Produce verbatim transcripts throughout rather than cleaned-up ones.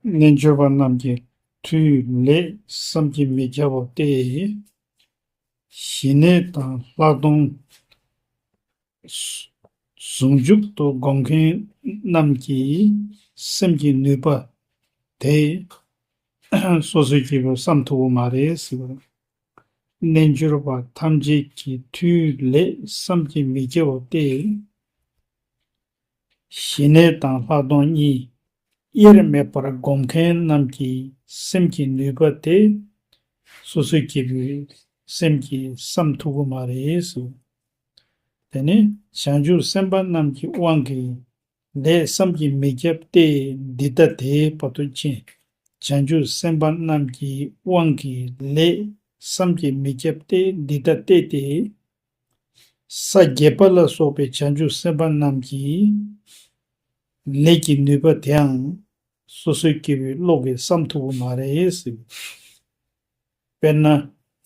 རྣལ་འབྱོར་པ་རྣམས་ཀྱི་མཐུའི་ལས་བསམ་གྱིས་མི་ཁྱབ་པ་སྟེ། ཞི་གནས་དང་ལྷག་མཐོང་ཟུང་འཇུག་ཏུ་སྒོམ་མཁན་རྣམས་ཀྱི་སེམས་ཀྱི་ནུས་པ་དེ་སོ་སོའི་སྐྱེ་བོས་བསམ་ཐུབ་པ་མ་རེད་ཟེར་བ། རྣལ་འབྱོར་པ་ཐམས་ཅད་ཀྱི་མཐུའི་ལས་བསམ་གྱིས་མི་ཁྱབ་པ་སྟེ། ཞི་གནས་དང་ལྷག་མཐོང་གཉིས་དབྱེར་མེད་པར་སྒོམ་མཁན་རྣམས་ཀྱི་སེམས་ཀྱི་ནུས་པ་དེ་སོ་སོའི་སྐྱེ་བོའི་སེམས་ཀྱིས་བསམ་ཐུབ་ཀྱི་མ་རེད་ཟེར། དེ་ནས་བྱང་ཆུབ་སེམས་དཔའ་རྣམས་ཀྱི་དབང་གིས་ལས་བསམ་གྱིས་མི་ཁྱབ་སྟེ། འདི་ལྟ་སྟེ་བར་དུ་ཕྱིན། བྱང་ཆུབ་སེམས་དཔའ་རྣམས་ཀྱི་དབང་གིས་ལས་བསམ་གྱིས་མི་ཁྱབ་སྟེ། འདི་ལྟ་སྟེ་སྟེ། ས་བརྒྱད་པ་ལ་སོགས་པའི་བྱང་ཆུབ་སེམས་དཔའ་རྣམས་ཀྱི་ལས་ཀྱི་ནུས་པ་དེའང་སོ་སོའི་སྐྱེ་བོའི་བློ་གིས་བསམ་ཐུབ་པ་མ་རེད་ཟེར། དཔེར་ན།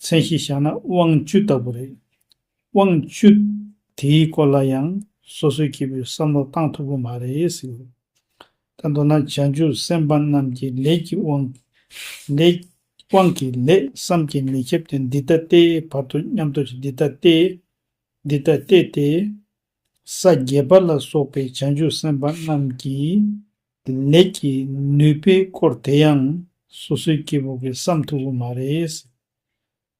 མཚན་གཞི་བཞག་ན་དབང་བཅུ་ལྟ་བུ་རེད། དབང་བཅུ་དེའི་སྐོར་ལ་ཡང་སོ་སོའི་སྐྱེ་བོས་བསམ་བློ་བཏང་ཐུབ་པ་མ་རེད་ཟེར། ད་མདོར་ན་བྱང་ཆུབ་སེམས་དཔའ་རྣམས་ཀྱི་ལས་ཀྱི་དབང་ལས་དབང་གི་ལས་བསམ་གྱིས་མི་ཁྱབ་སྟེ། འདི་ལྟ་སྟེ་བར་དུ་མཉམ་དུ་ཞིག་འདི་ལྟ་སྟེ། འདི་ལྟ་སྟེ་སྟེ། ས་བརྒྱད་པ་ལ་སོགས་པའི་བྱང་ཆུབ་སེམས་དཔའ་རྣམས་ཀྱི་ལས་ཀྱི་ནུས་པའི་སྐོར་དེ་ཡང་སོ་སོའི་སྐྱེ་བོ་གིས་བསམ་ཐུབ་པ་མ་རེད།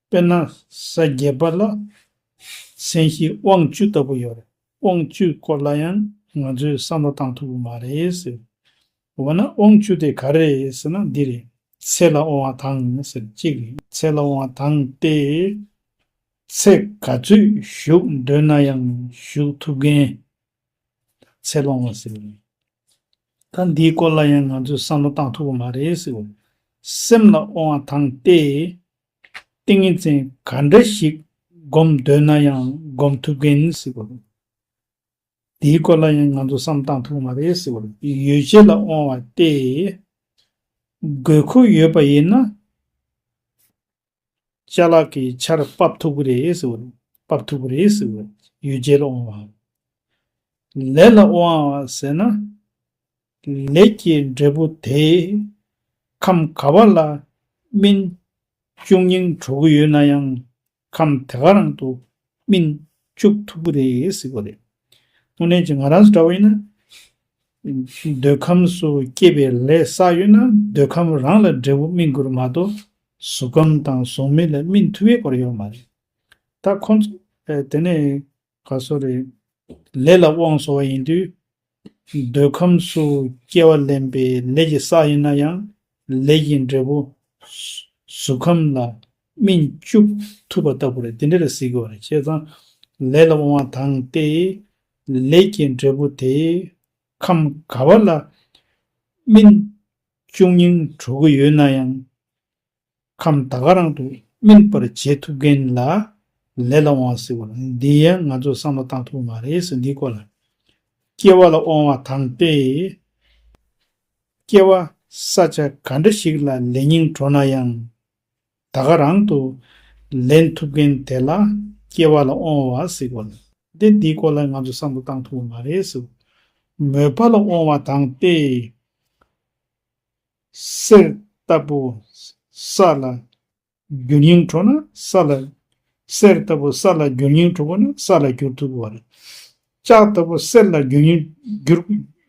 དཔེར་ན་ས་བརྒྱད་པ་ལ་མཚན་གཞི་དབང་བཅུ་ལྟ་བུ་ཡོད་རེད། དབང་བཅུའི་སྐོར་ལ་ཡང་ང་ཚོས་བསམ་བློ་བཏང་ཐུབ་པ་མ་རེད་ཟེར། འོ་ན་དབང་བཅུ་དེ་ག་རེ་རེད་ཟེར་ན་འདི་རེད། ཚེ་ལ་དབང་བ་དང་ཟེར་གཅིག་རེད། ཚེ་ལ་དབང་བ་དང་སྟེ། ཚེ་ག་ཚོད་བཞུགས་འདོད་ན་ཡང་བཞུགས་ཐུབ་མཁན། ཚེ་ལ་དབང་བ་ཟེར་བ་རེད། ད་འདིའི་སྐོར་ལ་ཡང་ང་ཚོས་བསམ་བློ་བཏང་ཐུབ་པ་མ་རེད་ཟེར་བ་རེད། སེམས་ལ་དབང་བ་དང་སྟེ། ཏིང་ངེ་འཛིན་ག་འདྲ་ཞིག་སྒོམ་འདོད་ན་ཡང་སྒོམ་ཐུབ་མཁན་ཟེར་བ་རེད། དེའི་སྐོར་ལ་ཡང་ང་ཚོ་བསམ་བཏང་ཐུབ་མ་རེད་ཟེར་བ་རེད། ཡོ་བྱད་ལ་དབང་བ་སྟེ། དགོས་མཁོ་ཡོད་པ་ཡིན་ན། ཅ་ལག་གི་ཆར་ཕབ་ཐུབ་ཀྱི་རེད་ཟེར་བ་རེད། ཕབ་ཐུབ་ཀྱི་རེད་ཟེར་བ་རེད། ཡོ་བྱད་ལ་དབང་བ། ལས་ལ་དབང་བ་ཟེར་ན། ལས་ཀྱི་འབྲས་བུ་དེ་ཁམས་ག་བ་ལ་སྨིན་བཅུག་སྙིང་བྲོ་གི་ཡོད་ན་ཡང་ཁམས་དེ་ག་རང་དུ་སྨིན་བཅུག་ཐུབ་ཀྱི་རེད་ཟེར་བ་རེད། དངོས་གནས་ཀྱི་ང་རང་ཚོ་འདྲ་བོ་ཡིན་ན། འདོད་ཁམས་སུ་སྐྱེས་པའི་ལས་བསགས་ཡོད་ན་འདོད་ཁམས་རང་ལ་འབྲས་བུ་སྨིན་དགོས་རེད་མ་གཏོགས་གཟུགས་ཁམས་དང་གཟུགས་མེད་ལ་སྨིན་ཐུབ་པའི་སྐོར་ཡོད་མ་རེད། ད་ཁོང་ཚོ་དེ་ནས་ག་སོ་རེད། ལས་ལ་དབང་བཟོ་བ་ཡིན་དུས། འདོད་ཁམས་སུ་སྐྱེ་བ་ལེན་པའི་ལས་ཀྱི་བསགས་ཡིན་ན་ཡང་ལས་ཀྱི་འབྲས་བུ་གཟུགས་ཁམས་ལ་སྨིན་བཅུག་ཐུབ་པ་ལྟ་བུ་རེད། དེ་འདྲ་རེད་ཟེར་གྱི་ཡོད་རེད། བྱས་ཙང་ལས་ལ་དབང་བ་དང་སྟེ། ལས་ཀྱི་འབྲས་བུ་དེ་ཁམས་ག་བ་ལ་སྨིན་བཅུག་སྙིང་བྲོ་གི་ཡོད་ན་ཡང་། ཁམས་ད་ག་རང་དུ་སྨིན་པར་བྱེད་ཐུབ་མཁན་ལ་ལས་ལ་དབང་བ་ཟེར་བ་ལ། འདི་ཡང་ང་ཚོས་བསམ་བློ་བཏང་ཐུབ་མ་རེད་ཟེར། འདིའི་སྐོར་ལ། སྐྱེ་བ་ལ་དབང་བ་དང་སྟེ། སྐྱེ་བ་ས་ཆ་ག་འདྲ་ཞིག་ལ་ལེན་སྙིང་བྲོ་ན་ཡང་། ད་ག་རང་དུ་ལེན་ཐུབ་མཁན་དེ་ལ་སྐྱེ་བ་ལ་དབང་བ་ཟེར་བ་ལ། འདི་འདིའི་སྐོར་ལ་ང་ཚོས་བསམ་བློ་བཏང་ཐུབ་མ་རེད་ཟེར། མོས་པ་ལ་དབང་བ་དང་སྟེ། གསེར་ལྟ་བུ་ས་ལ་འགྱུར་སྙིང་བྲོ་ན་ས་ལ། གསེར་ལྟ་བུ་ས་ལ་འགྱུར་སྙིང་བྲོ་དགོས་ན་ས་ལ་འགྱུར་ཐུབ་དགོས་པ་རེད། ལྕགས་ལྟ་བུ་གསེར་ལ་འགྱུར་སྙིང་འགྱུར་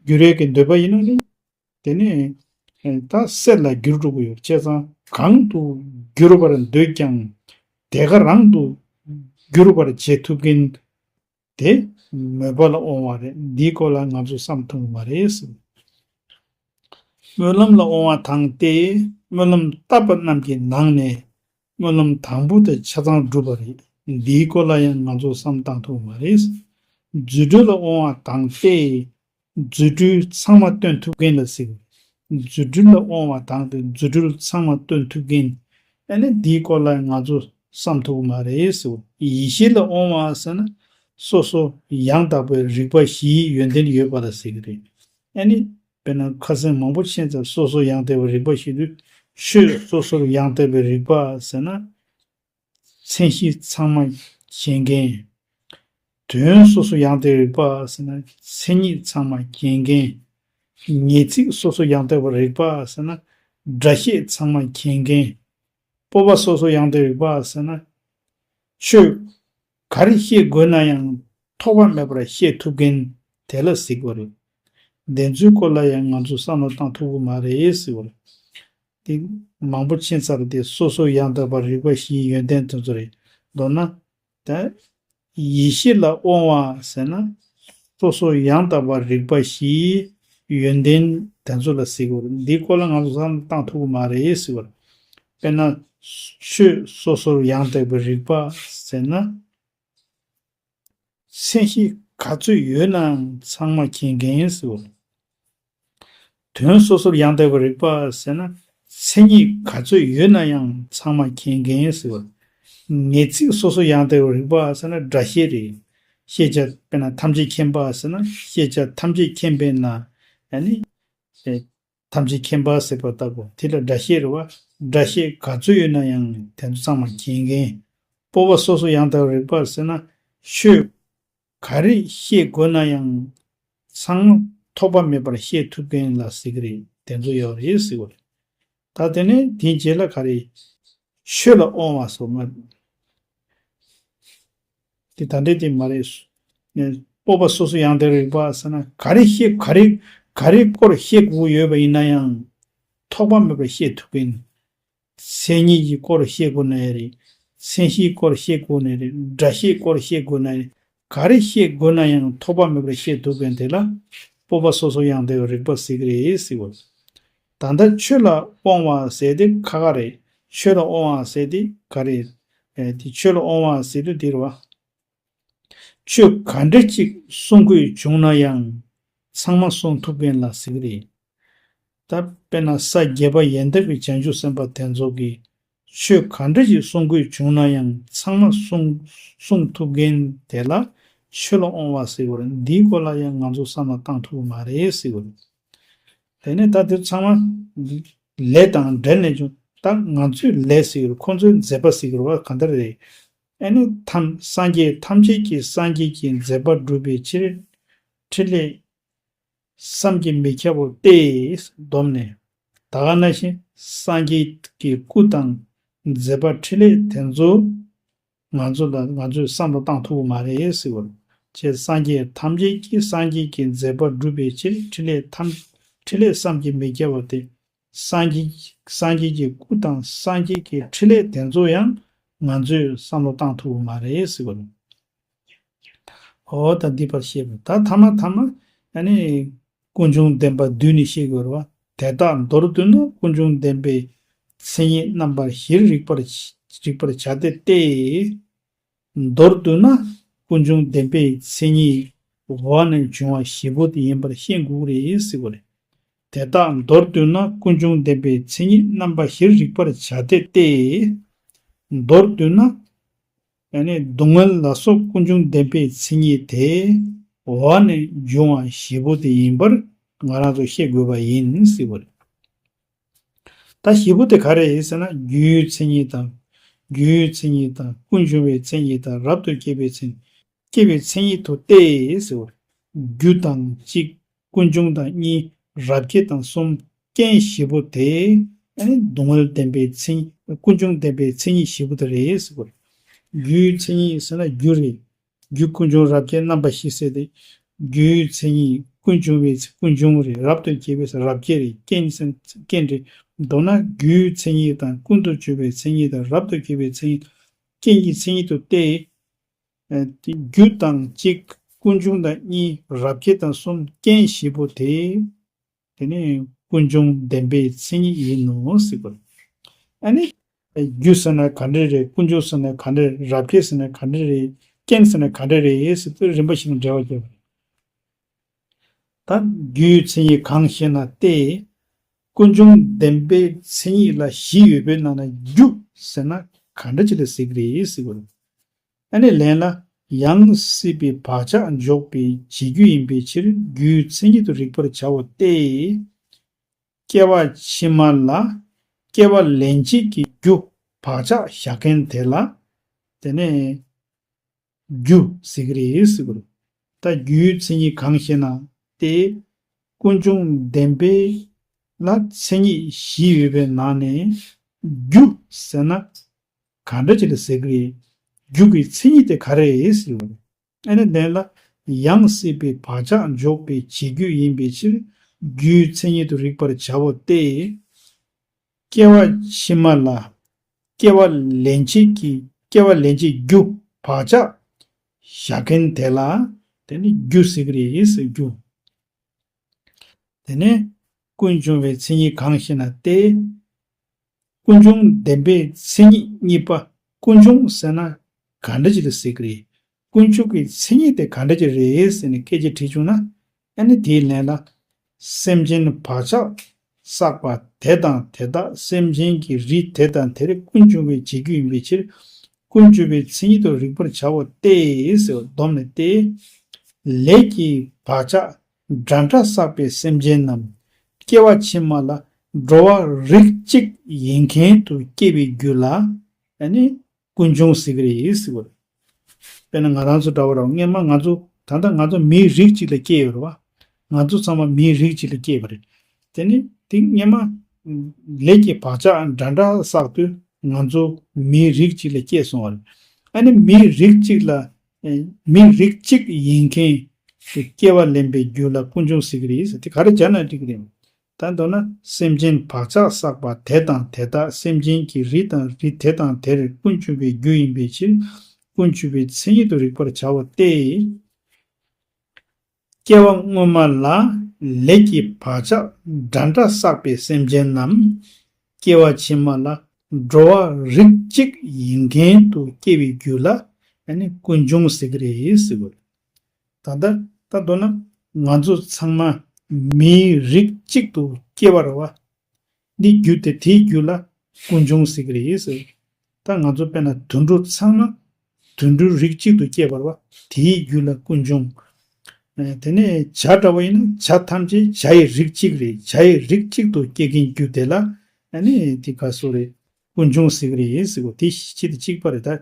འགྱུར་ཡས་ཀྱི་འདོད་པ་ཡིན་ན་ནི། དེ་ནས་ད་གསེར་ལ་འགྱུར་འགྲོ་གི་ཡོད། བྱས་ཙང་གང་དུ་འགྱུར་བར་འདོད་ཀྱང་དེ་ག་རང་དུ་འགྱུར་བར་བྱེད་ཐུབ་མཁན། དེ་མོས་པ་ལ་དབང་བ་རེད། འདིའི་སྐོར་ལ་ང་ཚོས་བསམ་ཐུབ་མ་རེད་ཟེར། སྨོན་ལམ་ལ་དབང་བ་དང་སྟེ། སྨོན་ལམ་བཏབ་པ་རྣམས་ཀྱི་ནང་ནས་སྨོན་ལམ་དང་པོ་དེ་ཆ་ཚང་འགྲུབ་པ་རེད། འདིའི་སྐོར་ལ་ཡང་ང་ཚོས་བསམ་བཏང་ཐུབ་མ་རེད། རྫུ་འཕྲུལ་ལ་དབང་བ་དང་སྟེ། རྫུ་འཕྲུལ་ཚང་མ་སྟོན་ཐུབ་མཁན་ལ་ཟེར། རྫུ་འཕྲུལ་ལ་དབང་བ་དང་སྟེ་རྫུ་འཕྲུལ་ཚང་མ་སྟོན་ཐུབ་མཁན། ཨ་ནི་འདིའི་སྐོར་ལ་ང་ཚོ་བསམ་ཐུབ་མ་རེད་ཟེར། ཡེ་ཤེས་ལ་དབང་བ་ཟེར་ན་སོ་སོ་ཡང་དག་པའི་རིག་པ་བཞིའི་ཡོན་ཏན་ཡོད་པ་ལ་ཟེར་གྱི་རེད། ཨ་ནི་དཔེར་ན་ཁ་སང་མང་པོ་ཤེས་ཙང་སོ་སོ་ཡང་དག་པའི་རིག་པ་ཞེས་དུས་ཆོས་སོ་སོར་ཡང་དག་པའི་རིག་པ་ཟེར་ན། མཚན་གཞི་ཚང་མ་མཁྱེན་མཁན། དོན་སོ་སོ་ཡང་དག་རིག་པ་ཟེར་ན་མཚན་ཉིད་ཚང་མ་མཁྱེན་མཁན། ངེས་ཚིག་སོ་སོ་ཡང་དག་པར་རིག་པ་ཟེར་ན་སྒྲ་བཤད་ཚང་མ་མཁྱེན་མཁན། སྤོབས་པ་སོ་སོ་ཡང་དག་པར་རིག་པ་ཟེར་ན་ཆོས་ག་རེ་བཤད་དགོས་ན་ཡང་ཐོགས་པ་མེད་པར་བཤད་ཐུབ་མཁན་དེ་ལ་གཟིགས་པ་རེད། དེ་ཚོའི་སྐོར་ལ་ཡང་ང་ཚོས་བསམ་བློ་བཏང་ཐུབ་ཀྱི་མ་རེད་ཟེར་བ་རེད། དེ་མང་པོ་ཕྱིན་ཚར་ཏེ་སོ་སོ་ཡང་དག་པར་རིག་པ་བཞིའི་ཡོན་ཏན་དེ་ཚོ་རེད། མདོར་ན། ད་ཡེ་ཤེས་ལ་དབང་བ་ཟེར་ན་སོ་སོ་ཡང་དག་པར་རིག་པ་བཞིའི་ཡོན་ཏན་དེ་ཚོ་ལ་གཟིགས་པ་རེད། འདིའི་སྐོར་ལ་ང་ཚོ་བསམ་བློ་བཏང་ཐུབ་ཀྱི་མ་རེད་ཟེར་བ་རེད། དཔེར་ན། ཆོས་སོ་སོར་ཡང་དག་པར་རིག་པ་ཟེར་ན། མཚན་གཞི་ག་ཚོད་ཡོད་ནའང་ཚང་མ་མཁྱེན་མཁན་ཟེར་བ། དོན་སོ་སོར་ཡང་དག་པར་རིག་པ་ཟེར་ན། མཚན་ཉིད་ག་ཚོད་ཡོད་ན་ཡང་ཚང་མ་མཁྱེན་མཁན་ཟེར་བ། ངེས་ཚིག་སོ་སོར་ཡང་དག་པར་རིག་པ་ཟེར་ན་སྒྲ་བཤད་རེད། ཤེས་བྱ་དཔེར་ན་ཐམས་ཅད་མཁྱེན་པ་ཟེར་ན་ཤེས་བྱ་ཐམས་ཅད་མཁྱེན་པས་ན། ཡང་ནི། ཐམས་ཅད་མཁྱེན་པ་ཟེར་བ་ལྟ་བུ་དེ་ལ་སྒྲ་བཤད་རེད་བ། སྒྲ་བཤད་ག་ཚོད་ཡོད་ན་ཡང་དེ་ཚོ་ཚང་མ་མཁྱེན་མཁན། སྤོབས་པ་སོ་སོ་ཡང་དག་རིག་པ་ཟེར་ན་ཆོས་ག་རེ་བཤད་དགོས་ན་ཡང་ཚང་མ་ཐོགས་པ་མེད་པར་བཤད་ཐུབ་མཁན་ལ་ཟེར་གི་རེད། དེ་ཚོ་ཡོད་རེད་ཟེར་བ་རེད། ད་དེ་ནས་དེའི་རྗེས་ལ་ག་རེ། ཆོས་ལ་དབང་བ་སོགས་མ། དེ་ད་འདྲེ་དེ་མ་རེད། སྤོབས་པ་སོ་སོ་ཡང་དག་རིག་པ་ཟེར་ན་ག་རེ་བཤད་ག་རེ་ག་རེ་སྐོར་བཤད་དགོས་ཡོད་པ་ཡིན་ན་ཡང་ཐོགས་པ་མེད་པར་བཤད་ཐུབ་མཁན། མཚན་ཉིད་ཀྱི་སྐོར་བཤད་དགོས་ན་ཡང་རེད། མཚན་གཞིའི་སྐོར་བཤད་དགོས་ན་རེད། སྒྲ་བཤད་སྐོར་བཤད་དགོས་ན་རེད། ག་རེ་བཤད་དགོས་ན་ཡང་ཐོགས་པ་མེད་པར་བཤད་ཐུབ་མཁན་དེ་ལ་སྤོབས་པ་སོ་སོ་ཡང་དག་རིག་པ་ཟེར་གི་རེད་ཟེར་བ། ད་ལྟ་ཆོས་ལ་དབང་བ་ཟེར་དེ་ཁ་ཁ་རེད། ཆོས་ལ་དབང་བ་ཟེར་དེ་ག་རེད། ཨེ་དེ་ཆོས་ལ་དབང་བ་ཟེར་དུས་དེ་རེད་བ། ཆོས་ག་འདྲ་ཅིག་གསུང་དགོས་བྱུང་ན་ཡང་ཚང་མ་གསུང་ཐུབ་མཁན་ལ་ཟེར་གི་རེད། ད་དཔེར་ན་ས་བརྒྱད་པ་ཡན་དག་པའི་བྱང་ཆུབ་སེམས་དཔའ་དེ་ཚོ་གིས་ཆོས་ག་འདྲ་ཞིག་གསུང་དགོས་བྱུང་ན་ཡང་ཚང་མ་གསུང་གསུང་ཐུབ་མཁན་དེ་ལ་ཆོས་ལ་དབང་བ་ཟེར་བ་རེད། འདིའི་སྐོར་ལ་ཡང་ང་ཚོ་བསམ་བློ་བཏང་ཐུབ་ཀྱི་མ་རེད་ཟེར་བ་རེད། དེ་ནས་ད་དེ་ཚང་མ་ལས་དང་འབྲེལ་ནས་བྱུང་། ད་ང་ཚོས་ལས་ཟེར་གི་རེད། ཁོང་ཚོས་མཛད་པ་ཟེར་གི་རེད་བ། གང་ལྟར་རེད། ཨ་ནི་ཐམས་སངས་རྒྱས་ཐམས་ཅད་ཀྱིས་སངས་རྒྱས་ཀྱི་མཛད་པ་བསྒྲུབ་པའི་ཕྱིར་ཕྲིན་ལས་བསམ་གྱིས་མི་ཁྱབ་པ་སྟེ་བསྡོམས་ནས། ད་ག་ནང་བཞིན་སངས་རྒྱས་ཀྱི་སྐུ་དང་མཛད་པ་ཕྲིན་ལས་དེ་ཚོ་ང་ཚོ་ལ་ང་ཚོས་བསམ་བློ་བཏང་ཐུབ་ཀྱི་མ་རེད་ཟེར་བ་རེད། ཅེས་སངས་རྒྱས་ཐམས་ཅད་ཀྱིས་སངས་རྒྱས་ཀྱི་མཛད་པ་བསྒྲུབ་པའི་ཕྱིར་ཕྲིན་ལས་ཐམས་ཕྲིན་ལས་བསམ་གྱིས་མི་ཁྱབ་པ་སྟེ། སངས་རྒྱས་སངས་རྒྱས་ཀྱི་སྐུ་དང་སངས་རྒྱས་ཀྱི་ཕྲིན་ལས་དེ་ཚོ་ཡང་ང་ཚོས་བསམ་བློ་བཏང་ཐུབ་ཀྱི་མ་རེད་ཟེར་བ་རེད། འོ་ད་འདི་པར་བཤད་པ་ད་ཐ་མ་ཐ་མ་ཨ་ནི་ཀུན་འབྱུང་བདེན་པ་བསྡུས་ནས་བཤད་དགོས་རེད་བ། དེ་དག་མདོར་བསྡུ་ན་ཀུན་འབྱུང་བདེན་པའི་མཚན་ཉིད་རྣམ་པ་བཞིར་རིག་པར་རིག་པར་བྱ་སྟེ་སྟེ། མདོར་བསྡུ་ན་ཀུན་འབྱུང་བདེན་པའི་མཚན་ཉིད་འོག་ནས་འབྱུང་བ་བཞི་པོ་དེ་ཡིན་པར་ཤེས་དགོས་རེད་ཟེར་བ་རེད། དེ་དག་མདོར་བསྡུ་ན་ཀུན་འབྱུང་བདེན་པའི་མཚན་ཉིད་རྣམ་པ་བཞིར་རིག་པར་བྱ་སྟེ་སྟེ། མདོར་བསྡུ་ན། ཡང་ན་སྡུག་བསྔལ་ལ་སོགས་ཀུན་འབྱུང་བདེན་པའི་མཚན་ཉིད་དེ་འོག་ནས་འབྱུང་བ་བཞི་པོ་དེ་ཡིན་པར་ང་རང་ཚོས་ཤེས་དགོས་པ་ཡིན་ཟེར་བ་རེད། ད་བཞི་པོ་དེ་ག་རེ་ཡིན་ཟེར་ན་རྒྱུའི་མཚན་ཉིད་དང་། རྒྱུའི་མཚན་ཉིད་དང་ཀུན་འབྱུང་བའི་མཚན་ཉིད་དང་རབ་ཏུ་སྐྱེས་པའི་མཚན་སྐྱེས་པའི་མཚན་ཉིད་དུ་སྟེ་ཟེར་བ། རྒྱུ་དང་གཅིག་ཀུན་འབྱུང་དང་གཉིས། རབ་དགེ་དང་གསུམ། རྐྱེན་བཞི་པོ་དེ་ཨ་ནི་སྡུག་བསྔལ་བདེན་པའི་མཚན་ཉིད་ཀུན་འབྱུང་བདེན་པའི་མཚན་ཉིད་བཞི་པོ་དེ་རེད་ཟེར་བ་རེད། རྒྱུའི་མཚན་ཉིད་ཟེར་ན་རྒྱུ་རེད། རྒྱུ་ཀུན་འབྱུང་རབ་དགེ་རྣམ་པ་བཞི་ཟེར་ཏེ། རྒྱུའི་མཚན་ཉིད་ཀུན་འབྱུང་བའི་ཀུན་འབྱུང་རེད། རབ་ཏུ་སྐྱེས་པའི་རབ་དགེ་རེད། རྐྱེན་ཟེར་རྐྱེན་རེད། མདོར་ན་རྒྱུའི་མཚན་ཉིད་དང་ཀུན་ཏུ་སྤྱོད་པའི་མཚན་ཉིད་དང་རབ་ཏུ་སྐྱེས་པའི་མཚན་ཉིད། རྐྱེན་གྱི་མཚན་ཉིད་དུ་སྟེ། ཨ་དེ་རྒྱུ་དང་གཅིག་ཀུན་འབྱུང་དང་གཉིས། རབ་དགེ་དང་གསུམ། རྐྱེན་བཞི་པོ་དེ། དེ་ནི་ཀུན་འབྱུང་བདེན་པའི་མཚན་ཉིད་ཡིན་ནོ་ཟེར་བ་རེད། ཨ་ནི། རྒྱུ་ཟེར་ན་ག་འདྲ་རེད། ཀུན་འབྱུང་ཟེར་ན་ག་འདྲ་རེད། རབ་དགེ་ཟེར་ན་ག་འདྲ་རེད། རྐྱེན་ཟེར་ན་ག་འདྲ་རེད་ཟེར་དུས་རིམ་པ་བཞིན་དུ་འགྲེལ་བ་བརྒྱབ་པ་རེད། ད་རྒྱུའི་མཚན་ཉིད་གང་ཞེ་ན་སྟེ། ཀུན་འབྱུང་བདེན་པའི་མཚན་ཉིད་ལ་བཞི་ཡོད་པའི་ནང་ན་རྒྱུ་ཟེར་ན་ག་འདྲ་ཅིག་ལ་ཟེར་གི་རེད་ཟེར་བ་རེད། ཨ་ནི་ལན་ལ། ཡང་སྲིད་པའི་བག་ཆགས་འཇོག་པའི་བྱེད་རྒྱུ་ཡིན་པའི་ཕྱིར་རྒྱུའི་མཚན་ཉིད་དུ་རིག་པར་བྱའོ་སྟེ། སྐྱེ་བ་ཕྱི་མ་ལ་སྐྱེ་བ་ལེན་བྱེད་ཀྱི་རྒྱུ་བག་ཆགས་བཞག་མཁན་དེ་ལ་དེ་ནས་རྒྱུ་ཟེར་གི་རེད་ཟེར་གི་རེད། ད་རྒྱུའི་མཚན་ཉིད་གང་ཞེ་ན་སྟེ། ཀུན་འབྱུང་བདེན་པའི་ལ་མཚན་ཉིད་བཞི་ཡོད་པའི་ནང་ནས་རྒྱུ་ཟེར་ན་ག་འདྲ་ཅིག་ལ་ཟེར་གི་རེད། རྒྱུ་གི་མཚན་ཉིད་དེ་ག་རེ་རེད་ཟེར་བ་རེད། ཨ་ནི་དེ་ལ་ཡང་སྲིད་པའི་བག་ཆགས་འཇོག་པའི་བྱེད་རྒྱུ་ཡིན་པའི་ཕྱིར་རྒྱུའི་མཚན་ཉིད་དུ་རིག་པར་བྱའོ་སྟེ། སྐྱེ་བ་ཕྱི་མ་ལ་སྐྱེ་བ་ལེན་བྱེད་ཀྱི་སྐྱེ་བ་ལེན་བྱེད་རྒྱུ་བག་ཆགས་བཞག་མཁན་དེ་ལ་དེ་ནི་རྒྱུ་ཟེར་གི་རེད་ཟེར་རྒྱུ། དེ་ནས་ཀུན་འབྱུང་བའི་མཚན་ཉིད་གང་ཞེ་ན་སྟེ། ཀུན་འབྱུང་བདེན་པའི་མཚན་ཉིད་གཉིས་པ། ཀུན་འབྱུང་ཟེར་ན་ག་འདྲ་ཅིག་ལ་ཟེར་གི་རེད། ཀུན་འབྱུང་གི་མཚན་ཉིད་དེ་ག་འདྲ་ཅིག་རེད་ཟེར་ནས་སྐད་ཆ་དྲིས་བྱུང་ན། ཨ་ནི་དེའི་ལན་ལ། སེམས་ཅན་བག་ཆགས་བསགས་པ་དེ་དང་དེ་དག་སེམས་ཅན་གྱི་རིགས་དེ་དང་དེར་ཀུན་འབྱུང་བའི་བྱེད་རྒྱུ་ཡིན་པའི་ཕྱིར། ཀུན་འབྱུང་བའི་མཚན་ཉིད་དུ་རིག་པར་བྱའོ་སྟེ་ཟེར་བ་བསྡོམས་ནས་ཏེ། ལས་ཀྱི་བག་ཆགས་འདྲ་འདྲ་བསགས་པའི་སེམས་ཅན་རྣམས་སྐྱེ་བ་ཕྱི་མ་ལ་འགྲོ་བ་རིགས་གཅིག་ཡིན་མཁན་དུ་སྐྱེ་བའི་རྒྱུ་ལ་ཨ་ནི་ཀུན་འབྱུང་ཟེར་གི་རེད་ཟེར་བ་རེད། དཔེར་ན་ང་རང་ཚོ་འདྲ་བོ་རེད། སྔོན་མ་ང་ཚོ་ད་ལྟ་ང་ཚོ་མིའི་རིགས་གཅིག་ལ་སྐྱེས་ཡོད་རེད་བ། ང་ཚོ་ཚང་མ་མིའི་རིགས་གཅིག་ལ་སྐྱེས་པ་རེད། དེ་ནི་དེ་སྔོན་མ་ལས་ཀྱི་བག་ཆགས་འདྲ་འདྲ་བསགས་དུས་ང་ཚོ་མིའི་རིགས་གཅིག་ལ་སྐྱེས་སོང་བ་རེད། ཨ་ནི་མིའི་རིགས་གཅིག་ལ་ཨེ་མིའི་རིགས་གཅིག་ཡིན་མཁན་གྱི་སྐྱེ་བ་ལེན་པའི་རྒྱུ་ལ་ཀུན་འབྱུང་ཟེར་གི་རེད་ཟེར། དེ་ག་རེ་སྦྱར་ན་འགྲིག་གི་རེད། ད་མདོར་ན་སེམས་ཅན་བག་ཆགས་བསགས་པ་དེ་དང་དེ་དག་སེམས་ཅན་གྱི་རིགས་དང་རིགས་དེ་དང་དེར་ཀུན་འབྱུང་བའི་རྒྱུ་ཡིན་པའི་ཕྱིར་ཀུན་འབྱུང་བའི་མཚན་ཉིད་དུ་རིག་པར་བྱའོ་སྟེ། སྐྱེ་བ་སྔོན་མ་ལ་ལས་ཀྱི་བག་ཆགས་འདྲ་འདྲ་བསགས་པའི་སེམས་ཅན་རྣམས་སྐྱེ་བ་ཕྱི་མ་ལ་འགྲོ་བ་རིགས་གཅིག་ཡིན་མཁན་དུ་སྐྱེ་བའི་རྒྱུ་ལ་ཨ་ནི་ཀུན་འབྱུང་ཟེར་གི་རེད་ཟེར་བ་རེད། ད་ལྟ་ད་མདོར་ན་ང་ཚོ་ཚང་མ་མིའི་རིགས་གཅིག་ཏུ་སྐྱེ་བ་རེད་བ། འདི་རྒྱུ་དེ་དེའི་རྒྱུ་ལ་ཀུན་འབྱུང་ཟེར་གི་རེད་ཟེར། ད་ང་ཚོ་དཔེར་ན་དུད་འགྲོ་ཚང་མ་དུད་འགྲོའི་རིགས་གཅིག་ཏུ་སྐྱེས་པ་རེད་བ། དེའི་རྒྱུ་ལ་ཀུན་འབྱུང་། ཨ་དེ་ནས་བྱ་འདྲ་བོ་ཡིན་ན་བྱ་ཐམས་ཅད་བྱ་ཡི་རིགས་གཅིག་རེད། བྱ་ཡི་རིགས་གཅིག་ཏུ་སྐྱེ་མཁན་རྒྱུ་དེ་ལ་ཨ་ནི་དེ་ག་སོ་རེད། ཀུན་འབྱུང་ཟེར་གི་རེད་ཟེར་གོ། དེ་གཅིག་དང་གཅིག་པ་རེད་ད།